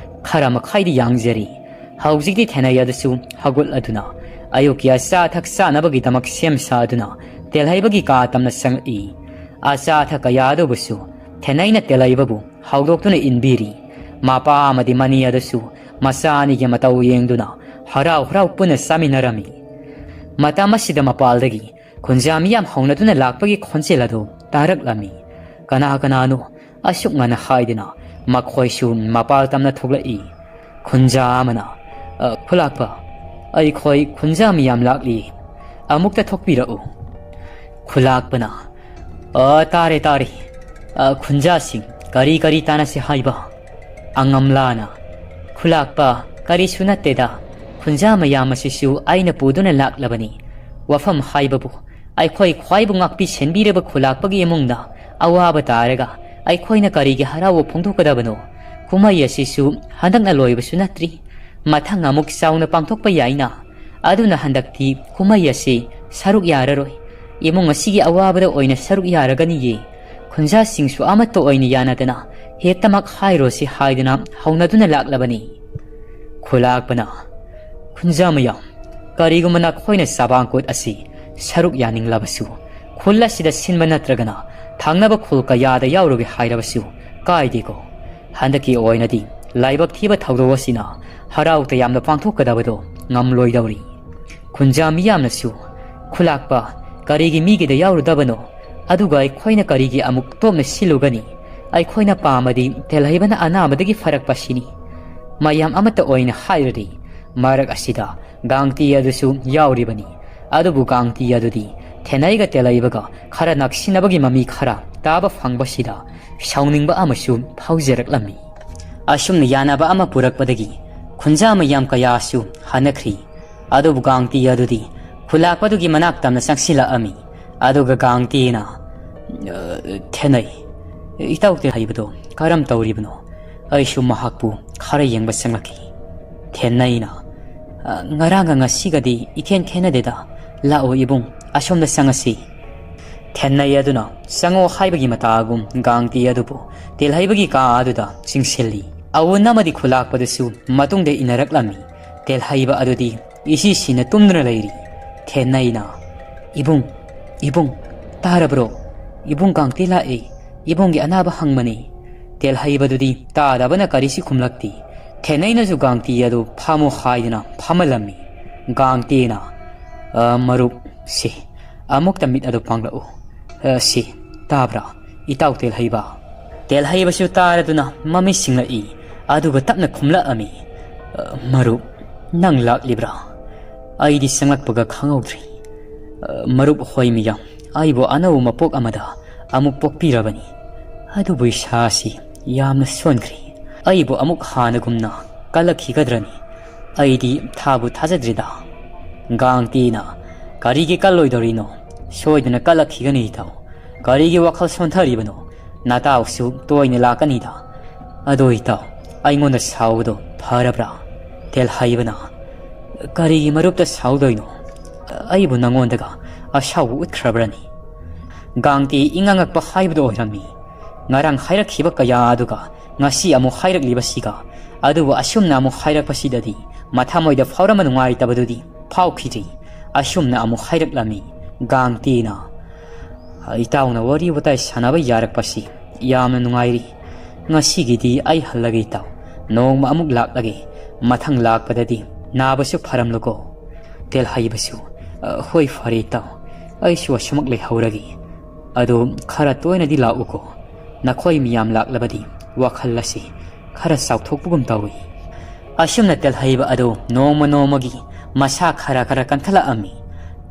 ꯈꯔ ꯃꯈꯩꯗꯤ ꯌꯥꯡꯖꯔꯤ꯫ ꯍꯧꯖꯤꯛꯇꯤ ꯊꯦꯅꯩ ꯑꯗꯨꯁꯨ ꯍꯧꯒꯠꯂꯗꯨꯅ ꯑꯌꯨꯛꯀꯤ ꯑꯆꯥ ꯑꯊꯛ ꯆꯥꯅꯕꯒꯤꯗꯃꯛ ꯁꯦꯝ ꯁꯥꯗꯨꯅ ꯇꯦꯜꯍꯩꯕꯒꯤ ꯀꯥ ꯇꯝꯅ ꯆꯪꯂꯛꯏ꯫ ꯑꯆꯥ ꯑꯊꯛ ꯀꯌꯥ ꯑꯗꯨꯕꯨꯁꯨ ꯊꯦꯅꯩꯅ ꯇꯦꯜꯍꯩꯕꯕꯨ ꯍꯧꯗꯣꯛꯇꯨꯅ ꯏꯟꯕꯤꯔꯤ꯫ ꯃꯄꯥ ꯑꯃꯗꯤ ꯃꯅꯤ ꯑꯗꯨꯁꯨ ꯃꯆꯥ ꯑꯅꯤꯒꯤ ꯃꯇꯧ ꯌꯦꯡꯗꯨꯅ ꯍꯔꯥꯎ ꯍꯔꯥꯎ ꯄꯨꯟꯅ ꯆꯥꯃꯤꯟꯅꯔꯝꯃꯤ꯫ ꯃꯇꯝ ꯑꯁꯤꯗ ꯃꯄꯥꯜꯗꯒꯤ ꯈꯨꯟꯖꯥ ꯃꯤꯌꯥꯝ ꯍꯧꯅꯗꯨꯅ ꯂꯥꯛꯄꯒꯤ ꯈꯣꯟꯖꯦꯜ ꯑꯗꯨ ꯇꯥꯔꯛꯂꯝꯃꯤ꯫ ꯀꯅꯥ ꯀꯅꯥꯅꯣ ꯑꯁꯨꯛ ꯉꯟꯅ ꯍꯥꯏꯗꯅ ꯃꯈꯣꯏꯁꯨ ꯃꯄꯥꯜ ꯇꯝꯅ ꯊꯣꯛꯂꯛꯏ꯫ ꯈꯨꯟꯖꯥ ꯑꯃꯅ, "ꯑ, ꯈꯨꯂꯥꯛꯄ, ꯑꯩꯈꯣꯏ ꯈꯨꯟꯖꯥ ꯃꯤꯌꯥꯝ ꯂꯥꯛꯂꯤ꯫ ꯑꯃꯨꯛꯇ ꯊꯣꯛꯄꯤꯔꯛꯎ꯫" ꯈꯨꯂꯥꯛꯄꯅ, "ꯑ, ꯇꯥꯔꯦ, ꯇꯥꯔꯦ꯫ ꯑ, ꯈꯨꯟꯖꯥꯁꯤꯡ, ꯀꯔꯤ ꯀꯔꯤ ꯇꯥꯟꯅꯁꯤ ꯍꯥꯏꯕ?" ꯑꯉꯝꯂꯥꯅ, "ꯈꯨꯂꯥꯛꯄ, ꯀꯔꯤꯁꯨ ꯅꯠꯇꯦꯗ꯫ ꯈꯨꯟꯖꯥ ꯃꯌꯥꯝ ꯑꯁꯤꯁꯨ ꯑꯩꯅ ꯄꯨꯗꯨꯅ ꯂꯥꯛꯂꯕꯅꯤ꯫ ꯋꯥꯐꯝ ꯍꯥꯏꯕꯕꯨ, ꯑꯩꯈꯣꯏ ꯈ꯭ꯋꯥꯏꯕꯨ ꯉꯥꯛꯄꯤ ꯁꯦꯟꯕꯤꯔꯕ ꯈꯨꯂꯥꯛꯄꯒꯤ ꯏꯃꯨꯡꯗ ꯑꯋꯥꯕ ꯇꯥꯔꯒ ꯑꯩꯈꯣꯏꯅ ꯀꯔꯤꯒꯤ ꯍꯔꯥꯎꯕ ꯐꯣꯡꯗꯣꯛꯀꯗꯕꯅꯣ? ꯀꯨꯝꯍꯩ ꯑꯁꯤꯁꯨ ꯍꯟꯗꯛꯅ ꯂꯣꯏꯕꯁꯨ ꯅꯠꯇ꯭ꯔꯤ꯫ ꯃꯊꯪ ꯑꯃꯨꯛ ꯆꯥꯎꯅ ꯄꯥꯡꯊꯣꯛꯄ ꯌꯥꯏꯅ꯫ ꯑꯗꯨꯅ ꯍꯟꯗꯛꯇꯤ ꯀꯨꯝꯍꯩ ꯑꯁꯤ ꯁꯔꯨꯛ ꯌꯥꯔꯔꯣꯏ꯫ ꯏꯃꯨꯡ ꯑꯁꯤꯒꯤ ꯑꯋꯥꯕꯗ ꯑꯣꯏꯅ ꯁꯔꯨꯛ ꯌꯥꯔꯒꯅꯤꯌꯦ꯫ ꯈꯨꯟꯖꯥꯁꯤꯡꯁꯨ ꯑꯃꯠꯇ ꯑꯣꯏꯅ ꯌꯥꯅꯗꯅ ꯍꯦꯛꯇꯃꯛ ꯍꯥꯏꯔꯣꯁꯤ ꯍꯥꯏꯗꯨꯅ ꯍꯧꯅꯗꯨꯅ ꯂꯥꯛꯂꯕꯅꯤ꯫" ꯈꯨꯂꯥꯛꯄꯅ, "ꯈꯨꯟꯖꯥ ꯃꯌꯥꯝ, ꯀꯔꯤꯒꯨꯝꯕ ꯅꯈꯣꯏꯅ ꯆꯥꯕꯥꯡꯀꯣꯠ ꯑꯁꯤ ꯁꯔꯨꯛ ꯌꯥꯅꯤꯡꯂꯕꯁꯨ, ꯈꯨꯜ ꯑꯁꯤꯗ ꯁꯤꯟꯕ ꯅꯠꯇ꯭ꯔꯒꯅ ꯊꯪꯅꯕ ꯈꯨꯜ ꯀꯌꯥꯗ ꯌꯥꯎꯔꯨꯒꯦ ꯍꯥꯏꯔꯕꯁꯨ ꯀꯥꯏꯗꯦꯀꯣ꯫ ꯍꯟꯗꯛꯀꯤ ꯑꯣꯏꯅꯗꯤ ꯂꯥꯏꯕꯛ ꯊꯤꯕ ꯊꯧꯗꯣꯛ ꯑꯁꯤꯅ ꯍꯔꯥꯎ ꯇꯌꯥꯝꯅ ꯄꯥꯡꯊꯣꯛꯀꯗꯕꯗꯣ ꯉꯝꯂꯣꯏꯗꯧꯔꯤ꯫" ꯈꯨꯟꯖꯥ ꯃꯤꯌꯥꯝꯅꯁꯨ, "ꯈꯨꯂꯥꯛꯄ, ꯀꯔꯤꯒꯤ ꯃꯤꯒꯤꯗ ꯌꯥꯎꯔꯨꯗꯕꯅꯣ? ꯑꯗꯨꯒ ꯑꯩꯈꯣꯏꯅ ꯀꯔꯤꯒꯤ ꯑꯃꯨꯛ ꯇꯣꯞꯅ ꯁꯤꯜꯂꯨꯒꯅꯤ? ꯑꯩꯈꯣꯏꯅ ꯄꯥꯝꯃꯗꯤ ꯇꯦꯜꯍꯩꯕꯅ ꯑꯅꯥꯕꯗꯒꯤ ꯐꯔꯛꯄ ꯁꯤꯅꯤ꯫" ꯃꯌꯥꯝ ꯑꯃꯠꯇ ꯑꯣꯏꯅ ꯍꯥꯏꯔꯗꯤ, ꯃꯔꯛ ꯑꯁꯤꯗ ꯒꯥꯡꯇꯤ ꯑꯗꯨꯁꯨ ꯌꯥꯎꯔꯤꯕꯅꯤ꯫ ꯑꯗꯨꯕꯨ ꯒꯥꯡꯇꯤ ꯑꯗꯨꯗꯤ ꯊꯦꯅꯩꯒ ꯇꯦꯂꯩꯕꯒ ꯈꯔ ꯅꯛꯁꯤꯟꯅꯕꯒꯤ ꯃꯃꯤ ꯈꯔ ꯇꯥꯕ ꯐꯪꯕꯁꯤꯗ ꯁꯥꯎꯅꯤꯡꯕ ꯑꯃꯁꯨ ꯐꯥꯎꯖꯔꯛꯂꯝꯃꯤ꯫ ꯑꯁꯨꯝꯅ ꯌꯥꯅꯕ ꯑꯃ ꯄꯨꯔꯛꯄꯗꯒꯤ ꯈꯨꯟꯖꯥ ꯃꯌꯥꯝ ꯀꯌꯥꯁꯨ ꯍꯟꯅꯈ꯭ꯔꯤ꯫ ꯑꯗꯨꯕꯨ ꯒꯥꯡꯇꯤ ꯑꯗꯨꯗꯤ ꯈꯨꯂꯥꯛꯄꯗꯨꯒꯤ ꯃꯅꯥꯛ ꯇꯝꯅ ꯆꯪꯁꯤꯜꯂꯛꯑꯝꯃꯤ꯫ ꯑꯗꯨꯒ ꯒꯥꯡꯇꯤꯅ, "ꯑ, ꯊꯦꯅꯩ, ꯏꯇꯥꯎ ꯇꯦꯜꯍꯩꯕꯗꯣ ꯀꯔꯝ ꯇꯧꯔꯤꯕꯅꯣ? ꯑꯩꯁꯨ ꯃꯍꯥꯛꯄꯨ ꯈꯔ ꯌꯦꯡꯕ ꯆꯪꯂꯛꯈꯤ꯫ ꯊꯦꯟꯅꯩꯅ, "ꯑ, ꯉꯔꯥꯡꯒ ꯉꯁꯤꯒꯗꯤ ꯏꯈꯦꯟ ꯈꯦꯟꯅꯗꯦꯗ꯫ ꯂꯥꯛꯑꯣ ꯏꯕꯨꯡ, ꯑꯁꯣꯝꯗ ꯆꯪꯉꯁꯤ꯫" ꯊꯦꯟꯅꯩ ꯑꯗꯨꯅ ꯆꯪꯉꯣ ꯍꯥꯏꯕꯒꯤ ꯃꯇꯥꯒꯨꯝ ꯒꯥꯡꯇꯤ ꯑꯗꯨꯕꯨ ꯇꯦꯜꯍꯩꯕꯒꯤ ꯀꯥ ꯑꯗꯨꯗ ꯆꯤꯡꯁꯤꯜꯂꯤ꯫ ꯑꯋꯨꯟ ꯑꯃꯗꯤ ꯈꯨꯂꯥꯛꯄꯗꯨꯁꯨ ꯃꯇꯨꯡꯗ ꯏꯟꯅꯔꯛꯂꯝꯃꯤ꯫ ꯇꯦꯜꯍꯩꯕ ꯑꯗꯨꯗꯤ ꯏꯁꯤ ꯁꯤꯅ ꯇꯨꯝꯗꯨꯅ ꯂꯩꯔꯤ꯫ ꯊꯦꯟꯅꯩꯅ, "ꯏꯕꯨꯡ, ꯏꯕꯨꯡ, ꯇꯥꯔꯕ꯭ꯔꯣ? ꯏꯕꯨꯡ ꯒꯥꯡꯇꯤ ꯂꯥꯛꯑꯦ꯫ ꯏꯕꯨꯡꯒꯤ ꯑꯅꯥꯕ ꯍꯪꯕꯅꯤ꯫" ꯇꯦꯜꯍꯩꯕꯗꯨꯗꯤ ꯇꯥꯗꯕꯅ ꯀꯔꯤꯁꯤ ꯈꯨꯝꯂꯛꯇꯦ꯫ ꯊꯦꯟꯅꯩꯅꯁꯨ ꯒꯥꯡꯇꯤ ꯑꯗꯨ ꯐꯝꯃꯨ ꯍꯥꯏꯗꯨꯅ ꯐꯝꯍꯜꯂꯝꯃꯤ꯫ ꯒꯥꯡꯇꯤꯅ, "ꯑ, ꯃꯔꯨꯞ, ꯁꯤ, ꯑꯃꯨꯛꯇ ꯃꯤꯠ ꯑꯗꯨ ꯄꯥꯡꯂꯛꯎ꯫ ꯑ, ꯁꯤ, ꯇꯥꯕ꯭ꯔꯥ, ꯏꯇꯥꯎ ꯇꯦꯜꯍꯩꯕ?" ꯇꯦꯜꯍꯩꯕꯁꯨ ꯇꯥꯔꯗꯨꯅ ꯃꯃꯤꯠ ꯁꯤꯡꯂꯛꯏ, ꯑꯗꯨꯒ ꯇꯞꯅ ꯈꯨꯝꯂꯛꯑꯝꯃꯤ, "ꯑ, ꯃꯔꯨꯞ, ꯅꯪ ꯂꯥꯛꯂꯤꯕ꯭ꯔꯥ? ꯑꯩꯗꯤ ꯆꯪꯂꯛꯄꯒ ꯈꯪꯍꯧꯗ꯭ꯔꯦ꯫ ꯑ, ꯃꯔꯨꯞ ꯍꯣꯏ ꯃꯤꯌꯥꯝ, ꯑꯩꯕꯨ ꯑꯅꯧꯕ ꯃꯄꯣꯛ ꯑꯃꯗ ꯑꯃꯨꯛ ꯄꯣꯛꯄꯤꯔꯕꯅꯤ꯫ ꯑꯗꯨꯕꯨ ꯏꯁꯥꯁꯤ ꯌꯥꯝꯅ ꯁꯣꯟꯈ꯭ꯔꯦ꯫ ꯑꯩꯕꯨ ꯑꯃꯨꯛ ꯍꯥꯟꯅꯒꯨꯝꯅ ꯀꯜꯂꯛꯈꯤꯒꯗ꯭ꯔꯅꯤ? ꯑꯩꯗꯤ ꯊꯥꯕꯨ ꯊꯥꯖꯗ꯭ꯔꯤꯗ꯫" ꯒꯥꯡꯇꯤꯅ, "ꯀꯔꯤꯒꯤ ꯀꯜꯂꯣꯏꯗꯧꯔꯤꯅꯣ? ꯁꯣꯏꯗꯅ ꯀꯜꯂꯛꯈꯤꯒꯅꯤ ꯏꯇꯥꯎ꯫ ꯀꯔꯤꯒꯤ ꯋꯥꯈꯜ ꯁꯣꯟꯊꯔꯤꯕꯅꯣ? ꯅꯇꯥꯎꯁꯨ ꯇꯣꯏꯅ ꯂꯥꯛꯀꯅꯤꯗ꯫ ꯑꯗꯣ ꯏꯇꯥꯎ, ꯑꯩꯉꯣꯟꯗ ꯁꯥꯎꯕꯗꯣ ꯐꯔꯕ꯭ꯔꯥ?" ꯇꯦꯜꯍꯩꯕꯅ, "ꯀꯔꯤꯒꯤ ꯃꯔꯨꯞꯇ ꯁꯥꯎꯗꯣꯏꯅꯣ? ꯑꯩꯕꯨ ꯅꯉꯣꯟꯗꯒ ꯑꯁꯥꯎꯕ ꯎꯠꯈ꯭ꯔꯕ꯭ꯔꯅꯤ?" ꯒꯥꯡꯇꯤ ꯏꯉꯥꯡꯉꯛꯄ ꯍꯥꯏꯕꯗꯨ ꯑꯣꯏꯔꯝꯃꯤ꯫ ꯉꯔꯥꯡ ꯍꯥꯏꯔꯛꯈꯤꯕ ꯀꯌꯥ ꯑꯗꯨꯒ ꯉꯁꯤ ꯑꯃꯨꯛ ꯍꯥꯏꯔꯛꯂꯤꯕꯁꯤꯒ, ꯑꯗꯨꯕꯨ ꯑꯁꯨꯝꯅ ꯑꯃꯨꯛ ꯍꯥꯏꯔꯛꯄꯁꯤꯗꯗꯤ ꯃꯊꯃꯣꯏꯗ ꯐꯥꯎꯔꯝꯕ ꯅꯨꯡꯉꯥꯏꯇꯕꯗꯨꯗꯤ ꯐꯥꯎꯈꯤꯗ꯭ꯔꯤ꯫ ꯑꯁꯨꯝꯅ ꯑꯃꯨꯛ ꯍꯥꯏꯔꯛꯂꯝꯃꯤ꯫ ꯒꯥꯡꯇꯤꯅ, "ꯏꯇꯥꯎꯅ ꯋꯥꯔꯤ ꯋꯥꯇꯥꯏ ꯁꯥꯟꯅꯕ ꯌꯥꯔꯛꯄꯁꯤ ꯌꯥꯝꯅ ꯅꯨꯡꯉꯥꯏꯔꯤ꯫ ꯉꯁꯤꯒꯤꯗꯤ ꯑꯩ ꯍꯜꯂꯒꯦ ꯏꯇꯥꯎ꯫ ꯅꯣꯡꯃ ꯑꯃꯨꯛ ꯂꯥꯛꯂꯒꯦ꯫ ꯃꯊꯪ ꯂꯥꯛꯄꯗꯗꯤ ꯅꯥꯕꯁꯨ ꯐꯔꯝꯂꯨꯀꯣ꯫" ꯇꯦꯜꯍꯩꯕꯁꯨ, "ꯑ, ꯍꯣꯏ, ꯐꯔꯦ ꯏꯇꯥꯎ꯫ ꯑꯩꯁꯨ ꯑꯁꯨꯃꯛ ꯂꯩꯍꯧꯔꯒꯦ꯫ ꯑꯗꯣ ꯈꯔ ꯇꯣꯏꯅꯗꯤ ꯂꯥꯛꯎꯀꯣ꯫ ꯅꯈꯣꯏ ꯃꯤꯌꯥꯝ ꯂꯥꯛꯂꯕꯗꯤ ꯋꯥꯈꯜ ꯑꯁꯤ ꯈꯔ ꯆꯥꯎꯊꯣꯛꯄꯒꯨꯝ ꯇꯧꯏ꯫" ꯑꯁꯨꯝꯅ ꯇꯦꯜꯍꯩꯕ ꯑꯗꯨ ꯅꯣꯡꯃ ꯅꯣꯡꯃꯒꯤ ꯃꯁꯥ ꯈꯔ ꯈꯔ ꯀꯟꯈꯠꯂꯛꯑꯝꯃꯤ꯫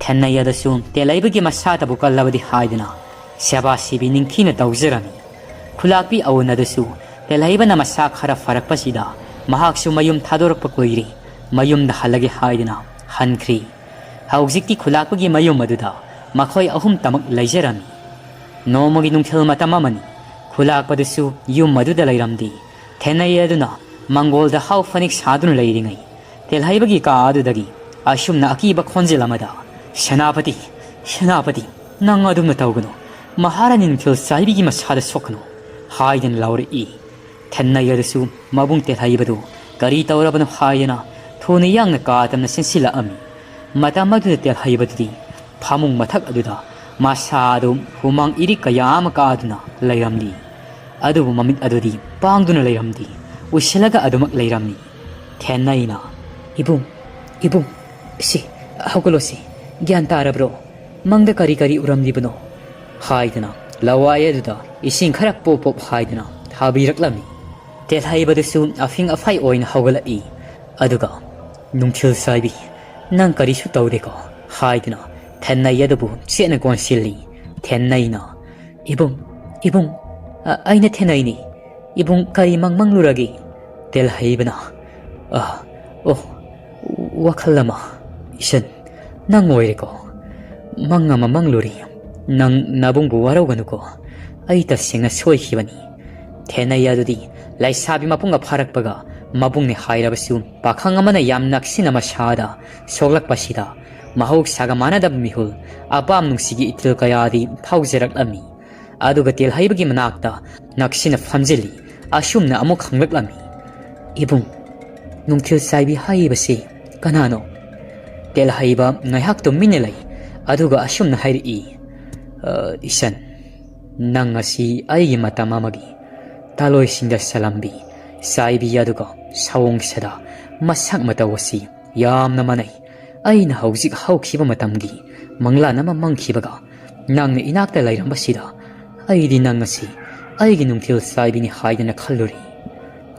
ꯊꯦꯟꯅꯩ ꯑꯗꯨꯁꯨ ꯇꯦꯜꯍꯩꯕꯒꯤ ꯃꯁꯥꯇꯕꯨ ꯀꯜꯂꯕꯗꯤ ꯍꯥꯏꯗꯨꯅ ꯁꯦꯕꯥ ꯁꯤꯕꯤ ꯅꯤꯡꯊꯤꯅ ꯇꯧꯖꯔꯝꯃꯤ꯫ ꯈꯨꯂꯥꯛꯄꯤ ꯑꯋꯨꯟ ꯑꯗꯨꯁꯨ ꯇꯦꯜꯍꯩꯕꯅ ꯃꯁꯥ ꯈꯔ ꯐꯔꯛꯄꯁꯤꯗ ꯃꯍꯥꯛꯁꯨ ꯃꯌꯨꯝ ꯊꯥꯗꯣꯔꯛꯄ ꯀꯨꯏꯔꯦ꯫ ꯃꯌꯨꯝꯗ ꯍꯜꯂꯒꯦ ꯍꯥꯏꯗꯨꯅ ꯍꯟꯈ꯭ꯔꯤ꯫ ꯍꯧꯖꯤꯛꯇꯤ ꯈꯨꯂꯥꯛꯄꯒꯤ ꯃꯌꯨꯝ ꯑꯗꯨꯗ ꯃꯈꯣꯏ ꯑꯍꯨꯝꯇꯃꯛ ꯂꯩꯖꯔꯝꯃꯤ꯫ ꯅꯣꯡꯃꯒꯤ ꯅꯨꯡꯊꯤꯜ ꯃꯇꯝ ꯑꯃꯅꯤ꯫ ꯈꯨꯂꯥꯛꯄꯗꯨꯁꯨ ꯌꯨꯝ ꯑꯗꯨꯗ ꯂꯩꯔꯝꯗꯦ꯫ ꯊꯦꯟꯅꯩ ꯑꯗꯨꯅ ꯃꯪꯒꯣꯜꯗ ꯍꯥꯎ ꯐꯅꯦꯛ ꯁꯥꯗꯨꯅ ꯂꯩꯔꯤꯉꯩ, ꯇꯦꯜꯍꯩꯕꯒꯤ ꯀꯥ ꯑꯗꯨꯗꯒꯤ ꯑꯁꯨꯝꯅ ꯑꯀꯤꯕ ꯈꯣꯟꯖꯦꯜ ꯑꯃꯗ, "ꯁꯦꯅꯥꯄꯇꯤ, ꯁꯦꯅꯥꯄꯇꯤ, ꯅꯪ ꯑꯗꯨꯝꯅ ꯇꯧꯒꯅꯨ꯫ ꯃꯍꯥꯔꯥꯅꯤ ꯅꯨꯡꯊꯤꯜ ꯆꯥꯏꯕꯤꯒꯤ ꯃꯁꯥꯗ ꯁꯣꯛꯀꯅꯨ" ꯍꯥꯏꯗꯨꯅ ꯂꯥꯎꯔꯛꯏ꯫ ꯊꯦꯟꯅꯩ ꯑꯗꯨꯁꯨ ꯃꯕꯨꯡ ꯇꯦꯜꯍꯩꯕꯗꯨ ꯀꯔꯤ ꯇꯧꯔꯕꯅꯣ ꯍꯥꯏꯗꯅ ꯊꯨꯅ ꯌꯥꯡꯅ ꯀꯥ ꯇꯝꯅ ꯆꯦꯟꯁꯤꯜꯂꯛꯑꯝꯃꯤ꯫ ꯃꯇꯝ ꯑꯗꯨꯗ ꯇꯦꯜꯍꯩꯕꯗꯨꯗꯤ ꯐꯃꯨꯡ ꯃꯊꯛ ꯑꯗꯨꯗ ꯃꯁꯥ ꯑꯗꯨ ꯍꯨꯃꯥꯡ ꯏꯔꯤꯛ ꯀꯌꯥ ꯑꯃ ꯀꯥꯗꯨꯅ ꯂꯩꯔꯝꯂꯤ꯫ ꯑꯗꯨꯕꯨ ꯃꯃꯤꯠ ꯑꯗꯨꯗꯤ ꯄꯥꯡꯗꯨꯅ ꯂꯩꯔꯝꯗꯦ, ꯎꯏꯁꯤꯜꯂꯒ ꯑꯗꯨꯃꯛ ꯂꯩꯔꯝꯃꯤ꯫ ꯊꯦꯟꯅꯩꯅ, "ꯏꯕꯨꯡ, ꯏꯕꯨꯡ, ꯁꯤ, ꯍꯧꯒꯠꯂꯣ ꯁꯤ, ꯒ꯭ꯌꯥꯟ ꯇꯥꯔꯕ꯭ꯔꯣ? ꯃꯪꯗ ꯀꯔꯤ ꯀꯔꯤ ꯎꯔꯝꯂꯤꯕꯅꯣ?" ꯍꯥꯏꯗꯅ ꯂꯋꯥꯏ ꯑꯗꯨꯗ ꯏꯁꯤꯡ ꯈꯔ ꯄꯣꯞ ꯄꯣꯞ ꯍꯥꯏꯗꯨꯅ ꯊꯥꯕꯤꯔꯛꯂꯝꯃꯤ꯫ ꯇꯦꯜꯍꯩꯕꯗꯨꯁꯨ ꯑꯐꯤꯡ ꯑꯐꯥꯏ ꯑꯣꯏꯅ ꯍꯧꯒꯠꯂꯛꯏ꯫ ꯑꯗꯨꯒ, "ꯅꯨꯡꯊꯤꯜ ꯆꯥꯏꯕꯤ, ꯅꯪ ꯀꯔꯤꯁꯨ ꯇꯧꯗꯦꯀꯣ?" ꯍꯥꯏꯗꯨꯅ ꯊꯦꯟꯅꯩ ꯑꯗꯨꯕꯨ ꯆꯦꯠꯅ ꯀꯣꯟꯁꯤꯜꯂꯤ꯫ ꯊꯦꯟꯅꯩꯅ, "ꯏꯕꯨꯡ, ꯏꯕꯨꯡ, ꯑ-, ꯑꯩꯅ ꯊꯦꯟꯅꯩꯅꯤ꯫ ꯏꯕꯨꯡ, ꯀꯔꯤ ꯃꯪ ꯃꯪꯂꯨꯔꯒꯦ?" ꯇꯦꯜꯍꯩꯕꯅ, "ꯑ, ꯑꯣ, ꯋꯥꯈꯜ ꯑꯃ, ꯏꯁꯟ, ꯅꯪ ꯑꯣꯏꯔꯦꯀꯣ? ꯃꯪ ꯑꯃ ꯃꯪꯂꯨꯔꯤ꯫ ꯅꯪ ꯅꯕꯨꯡꯕꯨ ꯋꯥꯔꯧꯒꯅꯨꯀꯣ꯫ ꯑꯩ ꯇꯁꯦꯡꯅ ꯁꯣꯏꯈꯤꯕꯅꯤ꯫" ꯊꯦꯟꯅꯩ ꯑꯗꯨꯗꯤ ꯂꯩꯁꯥꯕꯤ ꯃꯄꯨꯡꯒ ꯐꯥꯔꯛꯄꯒ ꯃꯕꯨꯡꯅꯤ ꯍꯥꯏꯔꯕꯁꯨ ꯄꯥꯈꯪ ꯑꯃꯅ ꯌꯥꯝ ꯅꯛꯁꯤꯟꯅ ꯃꯁꯥꯗ ꯁꯣꯛꯂꯛꯄꯁꯤꯗ ꯃꯍꯧꯁꯥꯒ ꯃꯥꯟꯅꯗꯕ ꯃꯤꯍꯨꯜ, ꯑꯄꯥꯝ ꯅꯨꯡꯁꯤꯒꯤ ꯏꯊꯤꯜ ꯀꯌꯥꯗꯤ ꯐꯥꯎꯖꯔꯛꯂꯝꯃꯤ꯫ ꯑꯗꯨꯒ ꯇꯦꯜꯍꯩꯕꯒꯤ ꯃꯅꯥꯛꯇ ꯅꯛꯁꯤꯟꯅ ꯐꯝꯖꯤꯜꯂꯤ꯫ ꯑꯁꯨꯝꯅ ꯑꯃꯨꯛ ꯍꯪꯂꯛꯂꯝꯃꯤ, "ꯏꯕꯨꯡ, ꯅꯨꯡꯊꯤꯜ ꯆꯥꯏꯕꯤ ꯍꯥꯏꯔꯤꯕꯁꯤ ꯀꯅꯥꯅꯣ?" ꯇꯦꯜꯍꯩꯕ ꯉꯥꯏꯍꯥꯛ ꯇꯨꯃꯤꯟꯅ ꯂꯩ꯫ ꯑꯗꯨꯒ ꯑꯁꯨꯝꯅ ꯍꯥꯏꯔꯛꯏ, "ꯑ, ꯏꯆꯟ, ꯅꯪ ꯑꯁꯤ ꯑꯩꯒꯤ ꯃꯇꯝ ꯑꯃꯒꯤ ꯇꯥꯂꯣꯏꯁꯤꯡꯗ ꯆꯜꯂꯝꯕꯤ ꯆꯥꯏꯕꯤ ꯑꯗꯨꯒ ꯁꯑꯣꯡ ꯁꯥꯗꯥ ꯃꯁꯛ ꯃꯇꯧ ꯑꯁꯤ ꯌꯥꯝꯅ ꯃꯥꯟꯅꯩ꯫ ꯑꯩꯅ ꯍꯧꯖꯤꯛ ꯍꯧꯈꯤꯕ ꯃꯇꯝꯒꯤ ꯃꯪꯂꯥꯟ ꯑꯃ ꯃꯪꯈꯤꯕꯒ ꯅꯪꯅ ꯏꯅꯥꯛꯇ ꯂꯩꯔꯝꯕꯁꯤꯗ ꯑꯩꯗꯤ ꯅꯪ ꯑꯁꯤ ꯑꯩꯒꯤ ꯅꯨꯡꯊꯤꯜ ꯆꯥꯏꯕꯤꯅꯤ ꯍꯥꯏꯗꯅ ꯈꯜꯂꯨꯔꯤ꯫"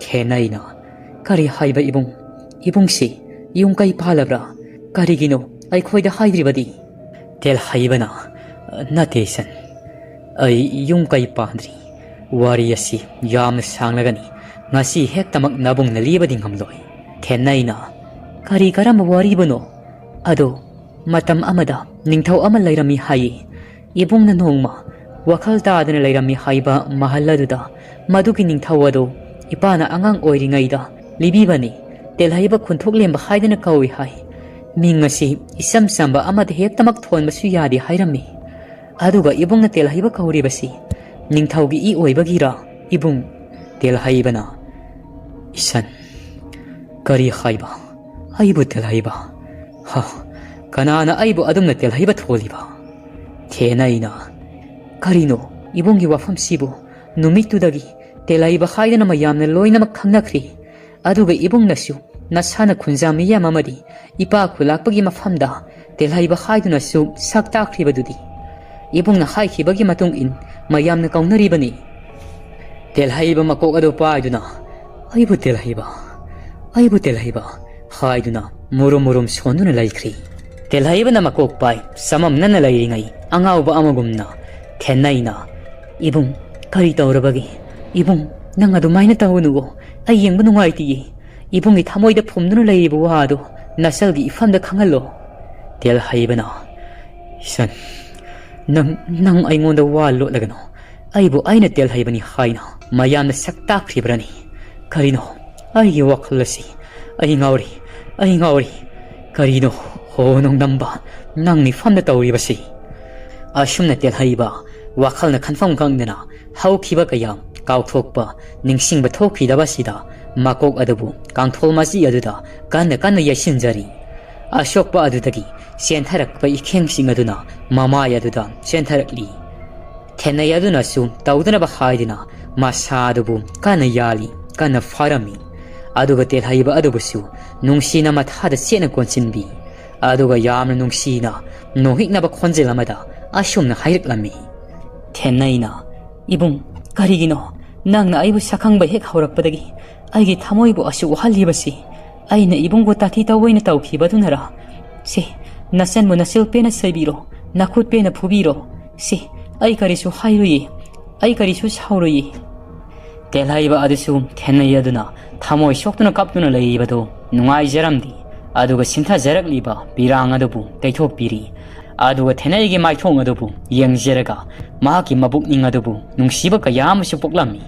ꯊꯦꯟꯅꯩꯅ, "ꯀꯔꯤ ꯍꯥꯏꯕ ꯏꯕꯨꯡ? ꯏꯕꯨꯡꯁꯤ ꯌꯨꯝ ꯀꯩ ꯄꯥꯜꯂꯕ꯭ꯔꯥ? ꯀꯔꯤꯒꯤꯅꯣ ꯑꯩꯈꯣꯏꯗ ꯍꯥꯏꯗ꯭ꯔꯤꯕꯗꯤ?" ꯇꯦꯜꯍꯩꯕꯅ, "ꯅꯠꯇꯦ ꯏꯆꯟ, ꯑꯩ ꯌꯨꯝ ꯀꯩ ꯄꯥꯟꯗ꯭ꯔꯤ꯫ ꯋꯥꯔꯤ ꯑꯁꯤ ꯌꯥꯝꯅ ꯁꯥꯡꯂꯒꯅꯤ꯫ ꯉꯁꯤ ꯍꯦꯛꯇꯃꯛ ꯅꯕꯨꯡꯅ ꯂꯤꯕꯗꯤ ꯉꯝꯂꯣꯏ꯫" ꯊꯦꯟꯅꯩꯅ, "ꯀꯔꯤ ꯀꯔꯝꯕ ꯋꯥꯔꯤꯕꯨꯅꯣ? ꯑꯗꯣ ꯃꯇꯝ ꯑꯃꯗ ꯅꯤꯡꯊꯧ ꯑꯃ ꯂꯩꯔꯝꯃꯤ ꯍꯥꯏꯌꯦ꯫ ꯏꯕꯨꯡꯅ ꯅꯣꯡꯃ ꯋꯥꯈꯜ ꯇꯥꯗꯅ ꯂꯩꯔꯝꯃꯤ ꯍꯥꯏꯕ ꯃꯍꯜ ꯑꯗꯨꯗ ꯃꯗꯨꯒꯤ ꯅꯤꯡꯊꯧ ꯑꯗꯨ ꯏꯄꯥꯅ ꯑꯉꯥꯡ ꯑꯣꯏꯔꯤꯉꯩꯗ ꯂꯤꯕꯤꯕꯅꯤ꯫ ꯇꯦꯜꯍꯩꯕ ꯈꯨꯟꯊꯣꯛꯂꯦꯝꯕ ꯍꯥꯏꯗꯅ ꯀꯧꯏ ꯍꯥꯏ꯫ ꯃꯤꯡ ꯑꯁꯤ ꯏꯆꯝ ꯆꯝꯕ ꯑꯃꯗ ꯍꯦꯛꯇꯃꯛ ꯊꯣꯟꯕꯁꯨ ꯌꯥꯗꯦ ꯍꯥꯏꯔꯝꯃꯤ꯫ ꯑꯗꯨꯒ ꯏꯕꯨꯡꯅ ꯇꯦꯜꯍꯩꯕ ꯀꯧꯔꯤꯕꯁꯤ ꯅꯤꯡꯊꯧꯒꯤ ꯏ ꯑꯣꯏꯕꯒꯤꯔꯥ? ꯏꯕꯨꯡ꯫ ꯇꯦꯜꯍꯩꯕꯅ, "ꯏꯁꯟ, ꯀꯔꯤ ꯍꯥꯏꯕ? ꯑꯩꯕꯨ ꯇꯦꯜꯍꯩꯕ? ꯍ, ꯀꯅꯥꯅ ꯑꯩꯕꯨ ꯑꯗꯨꯝꯅ ꯇꯦꯜꯍꯩꯕ ꯊꯣꯜꯂꯤꯕ?" ꯊꯦꯅꯩꯅ, "ꯀꯔꯤꯅꯣ ꯏꯕꯨꯡꯒꯤ ꯋꯥꯐꯝꯁꯤꯕꯨ? ꯅꯨꯃꯤꯠꯇꯨꯗꯒꯤ ꯇꯦꯜꯍꯩꯕ ꯍꯥꯏꯗꯅ ꯃꯌꯥꯝꯅ ꯂꯣꯏꯅꯃꯛ ꯈꯪꯅꯈ꯭ꯔꯦ꯫ ꯑꯗꯨꯒ ꯏꯕꯨꯡꯅꯁꯨ ꯅꯁꯥꯅ ꯈꯨꯟꯖꯥ ꯃꯤꯌꯥꯝ ꯑꯃꯗꯤ ꯏꯄꯥ ꯈꯨꯂꯥꯛꯄꯒꯤ ꯃꯐꯝꯗ ꯇꯦꯜꯍꯩꯕ ꯍꯥꯏꯗꯨꯅꯁꯨ ꯁꯛ ꯇꯥꯛꯈ꯭ꯔꯤꯕꯗꯨꯗꯤ꯫ ꯏꯕꯨꯡꯅ ꯍꯥꯏꯈꯤꯕꯒꯤ ꯃꯇꯨꯡ ꯏꯟ ꯃꯌꯥꯝꯅ ꯀꯧꯅꯔꯤꯕꯅꯤ꯫" ꯇꯦꯜꯍꯩꯕ ꯃꯀꯣꯛ ꯑꯗꯨ ꯄꯥꯏꯗꯨꯅ, "ꯑꯩꯕꯨ ꯇꯦꯜꯍꯩꯕ, ꯑꯩꯕꯨ ꯇꯦꯜꯍꯩꯕ" ꯍꯥꯏꯗꯨꯅ ꯃꯨꯔꯨꯝ ꯃꯨꯔꯨꯝ ꯁꯣꯟꯗꯨꯅ ꯂꯩꯈ꯭ꯔꯤ꯫ ꯇꯦꯜꯍꯩꯕꯅ ꯃꯀꯣꯛ ꯄꯥꯏ ꯆꯃꯝꯅꯅ ꯂꯩꯔꯤꯉꯩ ꯑꯉꯥꯎꯕ ꯑꯃꯒꯨꯝꯅ ꯊꯦꯟꯅꯩꯅ, "ꯏꯕꯨꯡ, ꯀꯔꯤ ꯇꯧꯔꯕꯒꯦ? ꯏꯕꯨꯡ, ꯅꯪ ꯑꯗꯨꯃꯥꯏꯅ ꯇꯧꯅꯨꯋꯣ꯫ ꯑꯩ ꯌꯦꯡꯕ ꯅꯨꯡꯉꯥꯏꯇꯤꯌꯦ꯫ ꯏꯕꯨꯡꯒꯤ ꯊꯃꯣꯏꯗ ꯐꯨꯝꯗꯨꯅ ꯂꯩꯔꯤꯕ ꯋꯥ ꯑꯗꯨ ꯅꯆꯜꯒꯤ ꯏꯐꯝꯗ ꯈꯪꯍꯜꯂꯣ꯫" ꯇꯦꯜꯍꯩꯕꯅ, "ꯏꯆꯟ, ꯅꯪ, ꯅꯪ ꯑꯩꯉꯣꯟꯗ ꯋꯥ ꯂꯣꯠꯂꯒꯅꯨ꯫ ꯑꯩꯕꯨ ꯑꯩꯅ ꯇꯦꯜꯍꯩꯕꯅꯤ ꯍꯥꯏꯅ ꯃꯌꯥꯝꯅ ꯁꯛ ꯇꯥꯛꯈ꯭ꯔꯤꯕ꯭ꯔꯅꯤ? ꯀꯔꯤꯅꯣ? ꯑꯩꯒꯤ ꯋꯥꯈꯜ ꯑꯁꯤ, ꯑꯩ ꯉꯥꯎꯔꯤ, ꯑꯩ ꯉꯥꯎꯔꯤ꯫ ꯀꯔꯤꯅꯣ, ꯍꯣ ꯅꯣꯡꯗꯝꯕ, ꯅꯪ ꯃꯤꯐꯝꯗ ꯇꯧꯔꯤꯕꯁꯤ?" ꯑꯁꯨꯝꯅ ꯇꯦꯜꯍꯩꯕ ꯋꯥꯈꯜꯅ ꯈꯟꯐꯝ ꯈꯪꯗꯅ ꯍꯧꯈꯤꯕ ꯀꯌꯥ ꯀꯥꯎꯊꯣꯛꯄ, ꯅꯤꯡꯁꯤꯡꯕ ꯊꯣꯛꯈꯤꯗꯕꯁꯤꯗ ꯃꯀꯣꯛ ꯑꯗꯨꯕꯨ ꯀꯥꯡꯊꯣꯜ ꯃꯆꯤ ꯑꯗꯨꯗ ꯀꯟꯅ ꯀꯟꯅ ꯌꯩꯁꯤꯟꯖꯔꯤ꯫ ꯑꯁꯣꯛꯄ ꯑꯗꯨꯗꯒꯤ ꯆꯦꯟꯊꯔꯛꯄ ꯏꯈꯦꯡꯁꯤꯡ ꯑꯗꯨꯅ ꯃꯃꯥꯏ ꯑꯗꯨꯗ ꯆꯦꯟꯊꯔꯛꯂꯤ꯫ ꯊꯦꯟꯅꯩ ꯑꯗꯨꯅꯁꯨ ꯇꯧꯗꯅꯕ ꯍꯥꯏꯗꯨꯅ ꯃꯁꯥ ꯑꯗꯨꯕꯨ ꯀꯟꯅ ꯌꯥꯜꯂꯤ, ꯀꯟꯅ ꯐꯥꯔꯝꯃꯤ꯫ ꯑꯗꯨꯒ ꯇꯦꯜꯍꯩꯕ ꯑꯗꯨꯕꯨꯁꯨ ꯅꯨꯡꯁꯤꯅ ꯃꯊꯥꯗ ꯆꯦꯠꯅ ꯀꯣꯟꯁꯤꯟꯕꯤ꯫ ꯑꯗꯨꯒ ꯌꯥꯝꯅ ꯅꯨꯡꯁꯤꯅ ꯅꯣꯛꯅꯤꯡꯅꯕ ꯈꯣꯟꯖꯦꯜ ꯑꯃꯗ ꯑꯁꯨꯝꯅ ꯍꯥꯏꯔꯛꯂꯝꯃꯤ꯫ ꯊꯦꯟꯅꯩꯅ, "ꯏꯕꯨꯡ, ꯀꯔꯤꯒꯤꯅꯣ ꯅꯪꯅ ꯑꯩꯕꯨ ꯁꯛꯈꯪꯕ ꯍꯦꯛ ꯍꯧꯔꯛꯄꯗꯒꯤ ꯑꯩꯒꯤ ꯊꯃꯣꯏꯕꯨ ꯑꯁꯨꯛ ꯋꯥꯍꯜꯂꯤꯕꯁꯤ? ꯑꯩꯅ ꯏꯕꯨꯡꯕꯨ ꯇꯥꯊꯤ ꯇꯧꯑꯣꯏꯅ ꯇꯧꯈꯤꯕꯗꯨꯅꯔꯥ? ꯁꯦ, ꯅꯆꯟꯕꯨ ꯅꯆꯤꯜ ꯄꯦꯟꯅ ꯁꯩꯕꯤꯔꯣ, ꯅꯈꯨꯠ ꯄꯦꯟꯅ ꯐꯨꯕꯤꯔꯣ꯫ ꯁꯦ, ꯑꯩ ꯀꯔꯤꯁꯨ ꯍꯥꯏꯔꯨꯏ, ꯑꯩ ꯀꯔꯤꯁꯨ ꯁꯥꯎꯔꯨꯏ꯫" ꯇꯦꯜꯍꯩꯕ ꯑꯗꯨꯁꯨ ꯊꯦꯟꯅꯩ ꯑꯗꯨꯅ ꯊꯃꯣꯏ ꯁꯣꯛꯇꯨꯅ ꯀꯞꯇꯨꯅ ꯂꯩꯔꯤꯕꯗꯨ ꯅꯨꯡꯉꯥꯏꯖꯔꯝꯗꯦ꯫ ꯑꯗꯨꯒ ꯁꯤꯟꯊꯖꯔꯛꯂꯤꯕ ꯄꯤꯔꯥꯡ ꯑꯗꯨꯕꯨ ꯇꯩꯊꯣꯛꯄꯤꯔꯤ꯫ ꯑꯗꯨꯒ ꯊꯦꯟꯅꯩꯒꯤ ꯃꯥꯏꯊꯣꯡ ꯑꯗꯨꯕꯨ ꯌꯦꯡꯖꯔꯒ ꯃꯍꯥꯛꯀꯤ ꯃꯕꯨꯛꯅꯤꯡ ꯑꯗꯨꯕꯨ ꯅꯨꯡꯁꯤꯕ ꯀꯌꯥ ꯑꯃꯁꯨ ꯄꯣꯛꯂꯝꯃꯤ꯫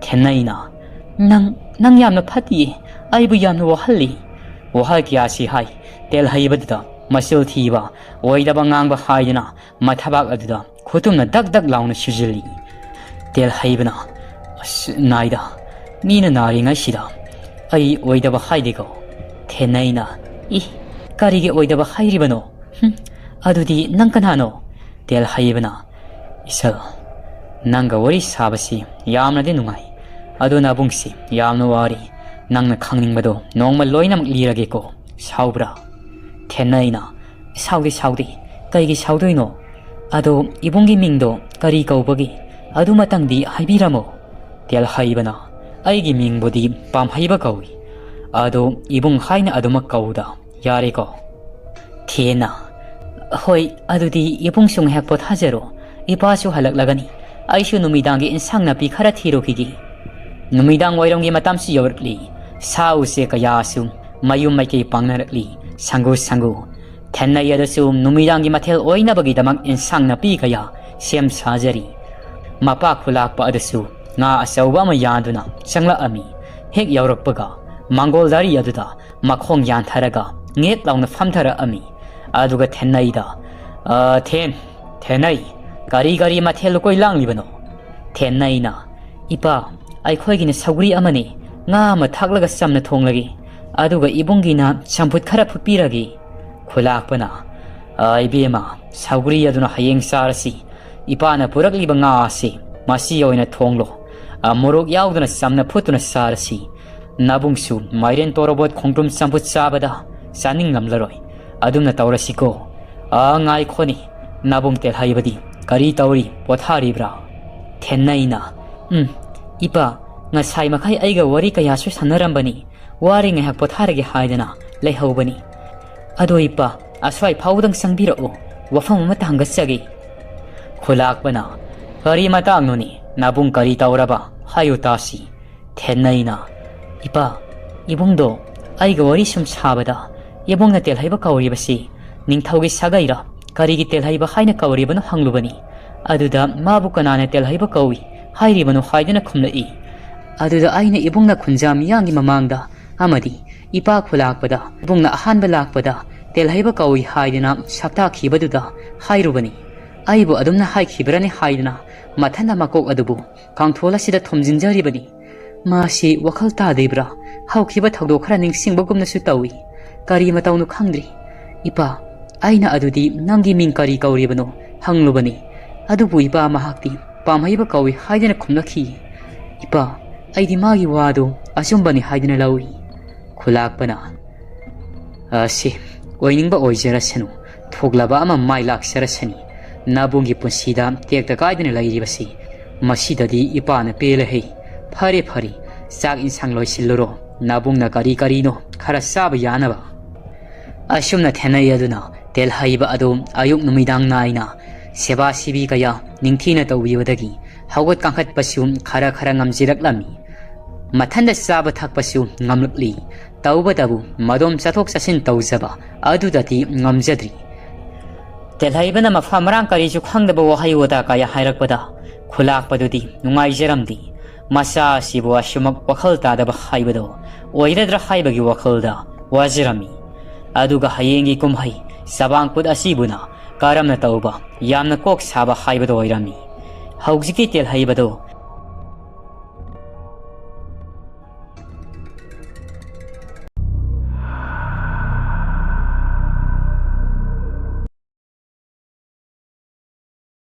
ꯊꯦꯟꯅꯩꯅ, "ꯅꯪ, ꯅꯪ ꯌꯥꯝꯅ ꯐꯠꯇꯤꯌꯦ, ꯑꯩꯕꯨ ꯌꯥꯝꯅ ꯋꯥꯍꯜꯂꯤ꯫" ꯋꯥꯍꯩ ꯀꯌꯥꯁꯤ ꯍꯥꯏ꯫ ꯇꯦꯜꯍꯩꯕꯗꯨꯗ ꯃꯆꯤꯜ ꯊꯤꯕ, ꯑꯣꯏꯗꯕ ꯉꯥꯡꯕ ꯍꯥꯏꯗꯨꯅ ꯃꯊꯕꯥꯛ ꯑꯗꯨꯗ ꯈꯨꯇꯨꯝꯅ ꯗꯛ ꯗꯛ ꯂꯥꯎꯅ ꯁꯨꯖꯤꯜꯂꯤ꯫ ꯇꯦꯜꯍꯩꯕꯅ, "ꯑꯁ, ꯅꯥꯏꯗ, ꯃꯤꯅ ꯅꯥꯔꯤꯉꯩꯁꯤꯗ ꯑꯩ ꯑꯣꯏꯗꯕ ꯍꯥꯏꯗꯦꯀꯣ꯫" ꯊꯦꯟꯅꯩꯅ, "ꯏ, ꯀꯔꯤꯒꯤ ꯑꯣꯏꯗꯕ ꯍꯥꯏꯔꯤꯕꯅꯣ? ꯍꯨꯝ, ꯑꯗꯨꯗꯤ ꯅꯪ ꯀꯅꯥꯅꯣ?" ꯇꯦꯜꯍꯩꯕꯅ, "ꯏꯁꯜ, ꯅꯪꯒ ꯋꯥꯔꯤ ꯁꯥꯕꯁꯤ ꯌꯥꯝꯅꯗꯤ ꯅꯨꯡꯉꯥꯏ꯫ ꯑꯗꯣ ꯅꯕꯨꯡꯁꯤ ꯌꯥꯝꯅ ꯋꯥꯔꯤ꯫ ꯅꯪꯅ ꯈꯪꯅꯤꯡꯕꯗꯣ ꯅꯣꯡꯃ ꯂꯣꯏꯅꯃꯛ ꯂꯤꯔꯒꯦꯀꯣ꯫ ꯁꯥꯎꯕ꯭ꯔꯥ?" ꯊꯦꯟꯅꯩꯅ, "ꯁꯥꯎꯗꯦ, ꯁꯥꯎꯗꯦ꯫ ꯀꯩꯒꯤ ꯁꯥꯎꯗꯣꯏꯅꯣ? ꯑꯗꯣ ꯏꯕꯨꯡꯒꯤ ꯃꯤꯡꯗꯣ ꯀꯔꯤ ꯀꯧꯕꯒꯦ? ꯑꯗꯨꯃꯇꯪꯗꯤ ꯍꯥꯏꯕꯤꯔꯝꯃꯣ꯫" ꯇꯦꯜꯍꯩꯕꯅ, "ꯑꯩꯒꯤ ꯃꯤꯡꯕꯨꯗꯤ ꯄꯥꯝꯍꯩꯕ ꯀꯧꯏ꯫ ꯑꯗꯣ ꯏꯕꯨꯡ ꯍꯥꯏꯅ ꯑꯗꯨꯃꯛ ꯀꯧꯗ ꯌꯥꯔꯦꯀꯣ?" ꯊꯦꯟꯅ, "ꯍꯣꯏ, ꯑꯗꯨꯗꯤ ꯏꯕꯨꯡꯁꯨ ꯉꯥꯏꯍꯥꯛ ꯄꯣꯊꯥꯖꯔꯣ꯫ ꯏꯄꯥꯁꯨ ꯍꯜꯂꯛꯂꯒꯅꯤ꯫ ꯑꯩꯁꯨ ꯅꯨꯃꯤꯗꯥꯡꯒꯤ ꯏꯟꯁꯥꯡ ꯅꯥꯄꯤ ꯈꯔ ꯊꯤꯔꯨꯈꯤꯒꯦ꯫" ꯅꯨꯃꯤꯗꯥꯡ ꯋꯥꯏꯔꯝꯒꯤ ꯃꯇꯝꯁꯨ ꯌꯧꯔꯛꯂꯤ꯫ ꯁꯥ ꯎꯆꯦꯛ ꯀꯌꯥꯁꯨ ꯃꯌꯨꯝ ꯃꯥꯏꯀꯩ ꯄꯥꯡꯅꯔꯛꯂꯤ꯫ ꯁꯪꯒꯨ ꯁꯪꯒꯨ꯫ ꯊꯦꯟꯅꯩ ꯑꯗꯨꯁꯨ ꯅꯨꯃꯤꯗꯥꯡꯒꯤ ꯃꯊꯦꯜ ꯑꯣꯏꯅꯕꯒꯤꯗꯃꯛ ꯏꯟꯁꯥꯡ ꯅꯥꯄꯤ ꯀꯌꯥ ꯁꯦꯝ ꯁꯥꯖꯔꯤ꯫ ꯃꯄꯥ ꯈꯨꯂꯥꯛꯄ ꯑꯗꯨꯁꯨ ꯉꯥ ꯑꯆꯧꯕ ꯑꯃ ꯌꯥꯟꯗꯨꯅ ꯆꯪꯂꯛꯑꯝꯃꯤ꯫ ꯍꯦꯛ ꯌꯧꯔꯛꯄꯒ ꯃꯪꯒꯣꯜ ꯗꯥꯔꯤ ꯑꯗꯨꯗ ꯃꯈꯣꯡ ꯌꯥꯟꯊꯔꯒ ꯉꯦꯠ ꯂꯥꯎꯅ ꯐꯝꯊꯔꯛꯑꯝꯃꯤ꯫ ꯑꯗꯨꯒ ꯊꯦꯟꯅꯩꯗ, "ꯑ, ꯊꯦꯟ, ꯊꯦꯟꯅꯩ, ꯀꯔꯤ ꯀꯔꯤ ꯃꯊꯦꯜ ꯂꯨꯀꯣꯏ ꯂꯥꯡꯂꯤꯕꯅꯣ?" ꯊꯦꯟꯅꯩꯅ, "ꯏꯄꯥ, ꯑꯩꯈꯣꯏꯒꯤꯅ ꯁꯧꯒ꯭ꯔꯤ ꯑꯃꯅꯤ, ꯉꯥ ꯑꯃ ꯊꯥꯛꯂꯒ ꯆꯝꯅ ꯊꯣꯡꯂꯒꯦ, ꯑꯗꯨꯒ ꯏꯕꯨꯡꯒꯤꯅ ꯆꯝꯐꯨꯠ ꯈꯔ ꯐꯨꯠꯄꯤꯔꯒꯦ꯫" ꯈꯨꯂꯥꯛꯄꯅ, "ꯑ, ꯏꯕꯦꯝꯃ, ꯁꯧꯒ꯭ꯔꯤ ꯑꯗꯨꯅ ꯍꯌꯦꯡ ꯆꯥꯔꯁꯤ꯫ ꯏꯄꯥꯅ ꯄꯨꯔꯛꯂꯤꯕ ꯉꯥ ꯑꯁꯤ ꯃꯁꯤ ꯑꯣꯏꯅ ꯊꯣꯡꯂꯣ꯫ ꯑ, ꯃꯣꯔꯣꯛ ꯌꯥꯎꯗꯅ ꯆꯝꯅ ꯐꯨꯠꯇꯨꯅ ꯆꯥꯔꯁꯤ꯫ ꯅꯕꯨꯡꯁꯨ ꯃꯥꯏꯔꯦꯟ ꯇꯣꯔꯣꯕꯣꯠ ꯈꯣꯡꯗ꯭ꯔꯨꯝ ꯆꯝꯐꯨꯠ ꯆꯥꯕꯗ ꯆꯥꯅꯤꯡꯂꯝꯂꯔꯣꯏ꯫ ꯑꯗꯨꯝꯅ ꯇꯧꯔꯁꯤꯀꯣ꯫ ꯑ, ꯉꯥꯏꯈꯣꯅꯦ, ꯅꯕꯨꯡ ꯇꯦꯜꯍꯩꯕꯗꯤ ꯀꯔꯤ ꯇꯧꯔꯤ, ꯄꯣꯊꯥꯔꯤꯕ꯭ꯔꯥ?" ꯊꯦꯟꯅꯩꯅ, "ꯎꯝ, ꯏꯄꯥ, ꯉꯁꯥꯏ ꯃꯈꯩ ꯑꯩꯒ ꯋꯥꯔꯤ ꯀꯌꯥꯁꯨ ꯁꯥꯟꯅꯔꯝꯕꯅꯤ, ꯋꯥꯔꯦ, ꯉꯥꯏꯍꯥꯛ ꯄꯣꯊꯥꯔꯒꯦ ꯍꯥꯏꯗꯅ ꯂꯩꯍꯧꯕꯅꯤ꯫ ꯑꯗꯣ ꯏꯄꯥ, ꯑꯁ꯭ꯋꯥꯏ ꯐꯥꯎꯕꯗꯪ ꯆꯪꯕꯤꯔꯛꯎ, ꯋꯥꯐꯝ ꯑꯃꯇ ꯍꯪꯒꯠꯆꯒꯦ꯫" ꯈꯨꯂꯥꯛꯄꯅ, "ꯀꯔꯤ ꯃꯇꯥꯡꯅꯣꯅꯦ? ꯅꯕꯨꯡ ꯀꯔꯤ ꯇꯧꯔꯕ? ꯍꯥꯏꯌꯨ ꯇꯥꯁꯤ꯫" ꯊꯦꯟꯅꯩꯅ, "ꯏꯄꯥ, ꯏꯕꯨꯡꯗꯣ ꯑꯩꯒ ꯋꯥꯔꯤ ꯁꯨꯝ ꯁꯥꯕꯗ ꯏꯕꯨꯡꯅ ꯇꯦꯜꯍꯩꯕ ꯀꯧꯔꯤꯕꯁꯤ ꯅꯤꯡꯊꯧꯒꯤ ꯁꯥꯒꯩꯔ, ꯀꯔꯤꯒꯤ ꯇꯦꯜꯍꯩꯕ ꯍꯥꯏꯅ ꯀꯧꯔꯤꯕꯅꯣ ꯍꯪꯂꯨꯕꯅꯤ꯫ ꯑꯗꯨꯗ ꯃꯥꯕꯨ ꯀꯅꯥꯅ ꯇꯦꯜꯍꯩꯕ ꯀꯧꯏ ꯍꯥꯏꯔꯤꯕꯅꯣ ꯍꯥꯏꯗꯨꯅ ꯈꯨꯝꯂꯛꯏ꯫ ꯑꯗꯨꯗ ꯑꯩꯅ ꯏꯕꯨꯡꯅ ꯈꯨꯟꯖꯥ ꯃꯤꯌꯥꯝꯒꯤ ꯃꯃꯥꯡꯗ ꯑꯃꯗꯤ ꯏꯄꯥ ꯈꯨꯂꯥꯛꯄꯗ ꯏꯕꯨꯡꯅ ꯑꯍꯥꯟꯕ ꯂꯥꯛꯄꯗ ꯇꯦꯜꯍꯩꯕ ꯀꯧꯏ ꯍꯥꯏꯗꯅ ꯁꯛꯇꯥꯛꯈꯤꯕꯗꯨꯗ ꯍꯥꯏꯔꯨꯕꯅꯤ꯫ ꯑꯩꯕꯨ ꯑꯗꯨꯝꯅ ꯍꯥꯏꯈꯤꯕ꯭ꯔꯅꯤ ꯍꯥꯏꯗꯅ ꯃꯊꯟꯗ ꯃꯀꯣꯛ ꯑꯗꯨꯕꯨ ꯀꯥꯡꯊꯣꯜ ꯑꯁꯤꯗ ꯊꯣꯝꯖꯤꯟꯖꯔꯤꯕꯅꯤ꯫ ꯃꯥꯁꯤ ꯋꯥꯈꯜ ꯇꯥꯗ꯭ꯔꯤꯕ꯭ꯔꯥ? ꯍꯧꯈꯤꯕ ꯊꯧꯗꯣꯛ ꯈꯔ ꯅꯤꯡꯁꯤꯡꯕꯒꯨꯝꯅꯁꯨ ꯇꯧꯏ꯫ ꯀꯔꯤ ꯃꯇꯧꯅꯣ ꯈꯪꯗ꯭ꯔꯤ꯫ ꯏꯄꯥ, ꯑꯩꯅ ꯑꯗꯨꯗꯤ ꯅꯪꯒꯤ ꯃꯤꯡ ꯀꯔꯤ ꯀꯧꯔꯤꯕꯅꯣ ꯍꯪꯂꯨꯕꯅꯤ꯫ ꯑꯗꯨꯕꯨ ꯏꯄꯥ ꯃꯍꯥꯛꯇꯤ ꯄꯥꯝꯍꯩꯕ ꯀꯧꯏ ꯍꯥꯏꯗꯨꯅ ꯈꯨꯝꯂꯛꯈꯤ꯫ ꯏꯄꯥ, ꯑꯩꯗꯤ ꯃꯥꯒꯤ ꯋꯥꯗꯨ ꯑꯆꯨꯝꯕꯅꯤ ꯍꯥꯏꯗꯨꯅ ꯂꯧꯏ꯫ ꯈꯨꯂꯥꯛꯄꯅ, ꯑꯁꯤ ꯑꯣꯏꯅꯤꯡꯕ ꯑꯣꯏꯖꯔꯁꯅꯨ, ꯊꯣꯛꯂꯕ ꯑꯃ ꯃꯥꯏ ꯂꯥꯛꯆꯔꯁꯅꯤ꯫ ꯅꯥꯕꯨꯡꯒꯤ ꯄꯨꯟꯁꯤꯗ ꯇꯦꯛꯇ ꯀꯥꯏꯗꯅ ꯂꯩꯔꯤꯕꯁꯤ ꯃꯁꯤꯗꯗꯤ ꯏꯄꯥꯅ ꯄꯦꯜꯂꯦ ꯍꯩ꯫ ꯐꯔꯦ ꯐꯔꯦ, ꯆꯥꯛ ꯏꯟꯁꯥꯡ ꯂꯣꯏꯁꯤꯜꯂꯨꯔꯣ, ꯅꯥꯕꯨꯡꯅ ꯀꯔꯤ ꯀꯔꯤꯅꯣ ꯈꯔ ꯆꯥꯕ ꯌꯥꯅꯕ꯫ ꯑꯁꯨꯝꯅ ꯊꯦꯟꯅꯩ ꯑꯗꯨꯅ ꯇꯦꯜꯍꯩꯕ ꯑꯗꯨ ꯑꯌꯨꯛ ꯅꯨꯃꯤꯗꯥꯡ ꯅꯥꯏꯅ ꯁꯦꯕꯥ ꯁꯤꯕꯤ ꯀꯌꯥ ꯅꯤꯡꯊꯤꯅ ꯇꯧꯕꯤꯕꯗꯒꯤ ꯍꯧꯒꯠ ꯀꯥꯡꯈꯠꯄꯁꯨ ꯈꯔ ꯈꯔ ꯉꯝꯖꯔꯛꯂꯝꯃꯤ꯫ ꯃꯊꯟꯗ ꯆꯥꯕ ꯊꯛꯄꯁꯨ ꯉꯝꯂꯛꯂꯤ꯫ ꯇꯧꯕꯇꯕꯨ ꯃꯗꯣꯝ ꯆꯠꯊꯣꯛ ꯆꯠꯁꯤꯟ ꯇꯧꯖꯕ ꯑꯗꯨꯗꯗꯤ ꯉꯝꯖꯗ꯭ꯔꯤ꯫ ꯇꯦꯜꯍꯩꯕꯅ ꯃꯐꯝ ꯃꯔꯥꯡ ꯀꯔꯤꯁꯨ ꯈꯪꯗꯕ ꯋꯥꯍꯩ ꯋꯥꯇꯥ ꯀꯌꯥ ꯍꯥꯏꯔꯛꯄꯗ ꯈꯨꯂꯥꯛꯄꯗꯨꯗꯤ ꯅꯨꯡꯉꯥꯏꯖꯔꯝꯗꯦ꯫ ꯃꯆꯥ ꯑꯁꯤꯕꯨ ꯑꯁꯨꯃꯛ ꯋꯥꯈꯜ ꯇꯥꯗꯕ ꯍꯥꯏꯕꯗꯣ ꯑꯣꯏꯔꯗ꯭ꯔꯥ ꯍꯥꯏꯕꯒꯤ ꯋꯥꯈꯜꯗ ꯋꯥꯖꯔꯝꯃꯤ꯫ ꯑꯗꯨꯒ ꯍꯌꯦꯡꯒꯤ ꯀꯨꯝꯍꯩ ꯆꯕꯥꯡꯀꯨꯠ ꯑꯁꯤꯕꯨꯅ ꯀꯔꯝꯅ ꯇꯧꯕ, ꯌꯥꯝꯅ ꯀꯣꯛ ꯁꯥꯕ ꯍꯥꯏꯕꯗꯣ ꯑꯣꯏꯔꯝꯃꯤ꯫ ꯍꯧꯖꯤꯛꯇꯤ ꯇꯦꯜꯍꯩꯕꯗꯣ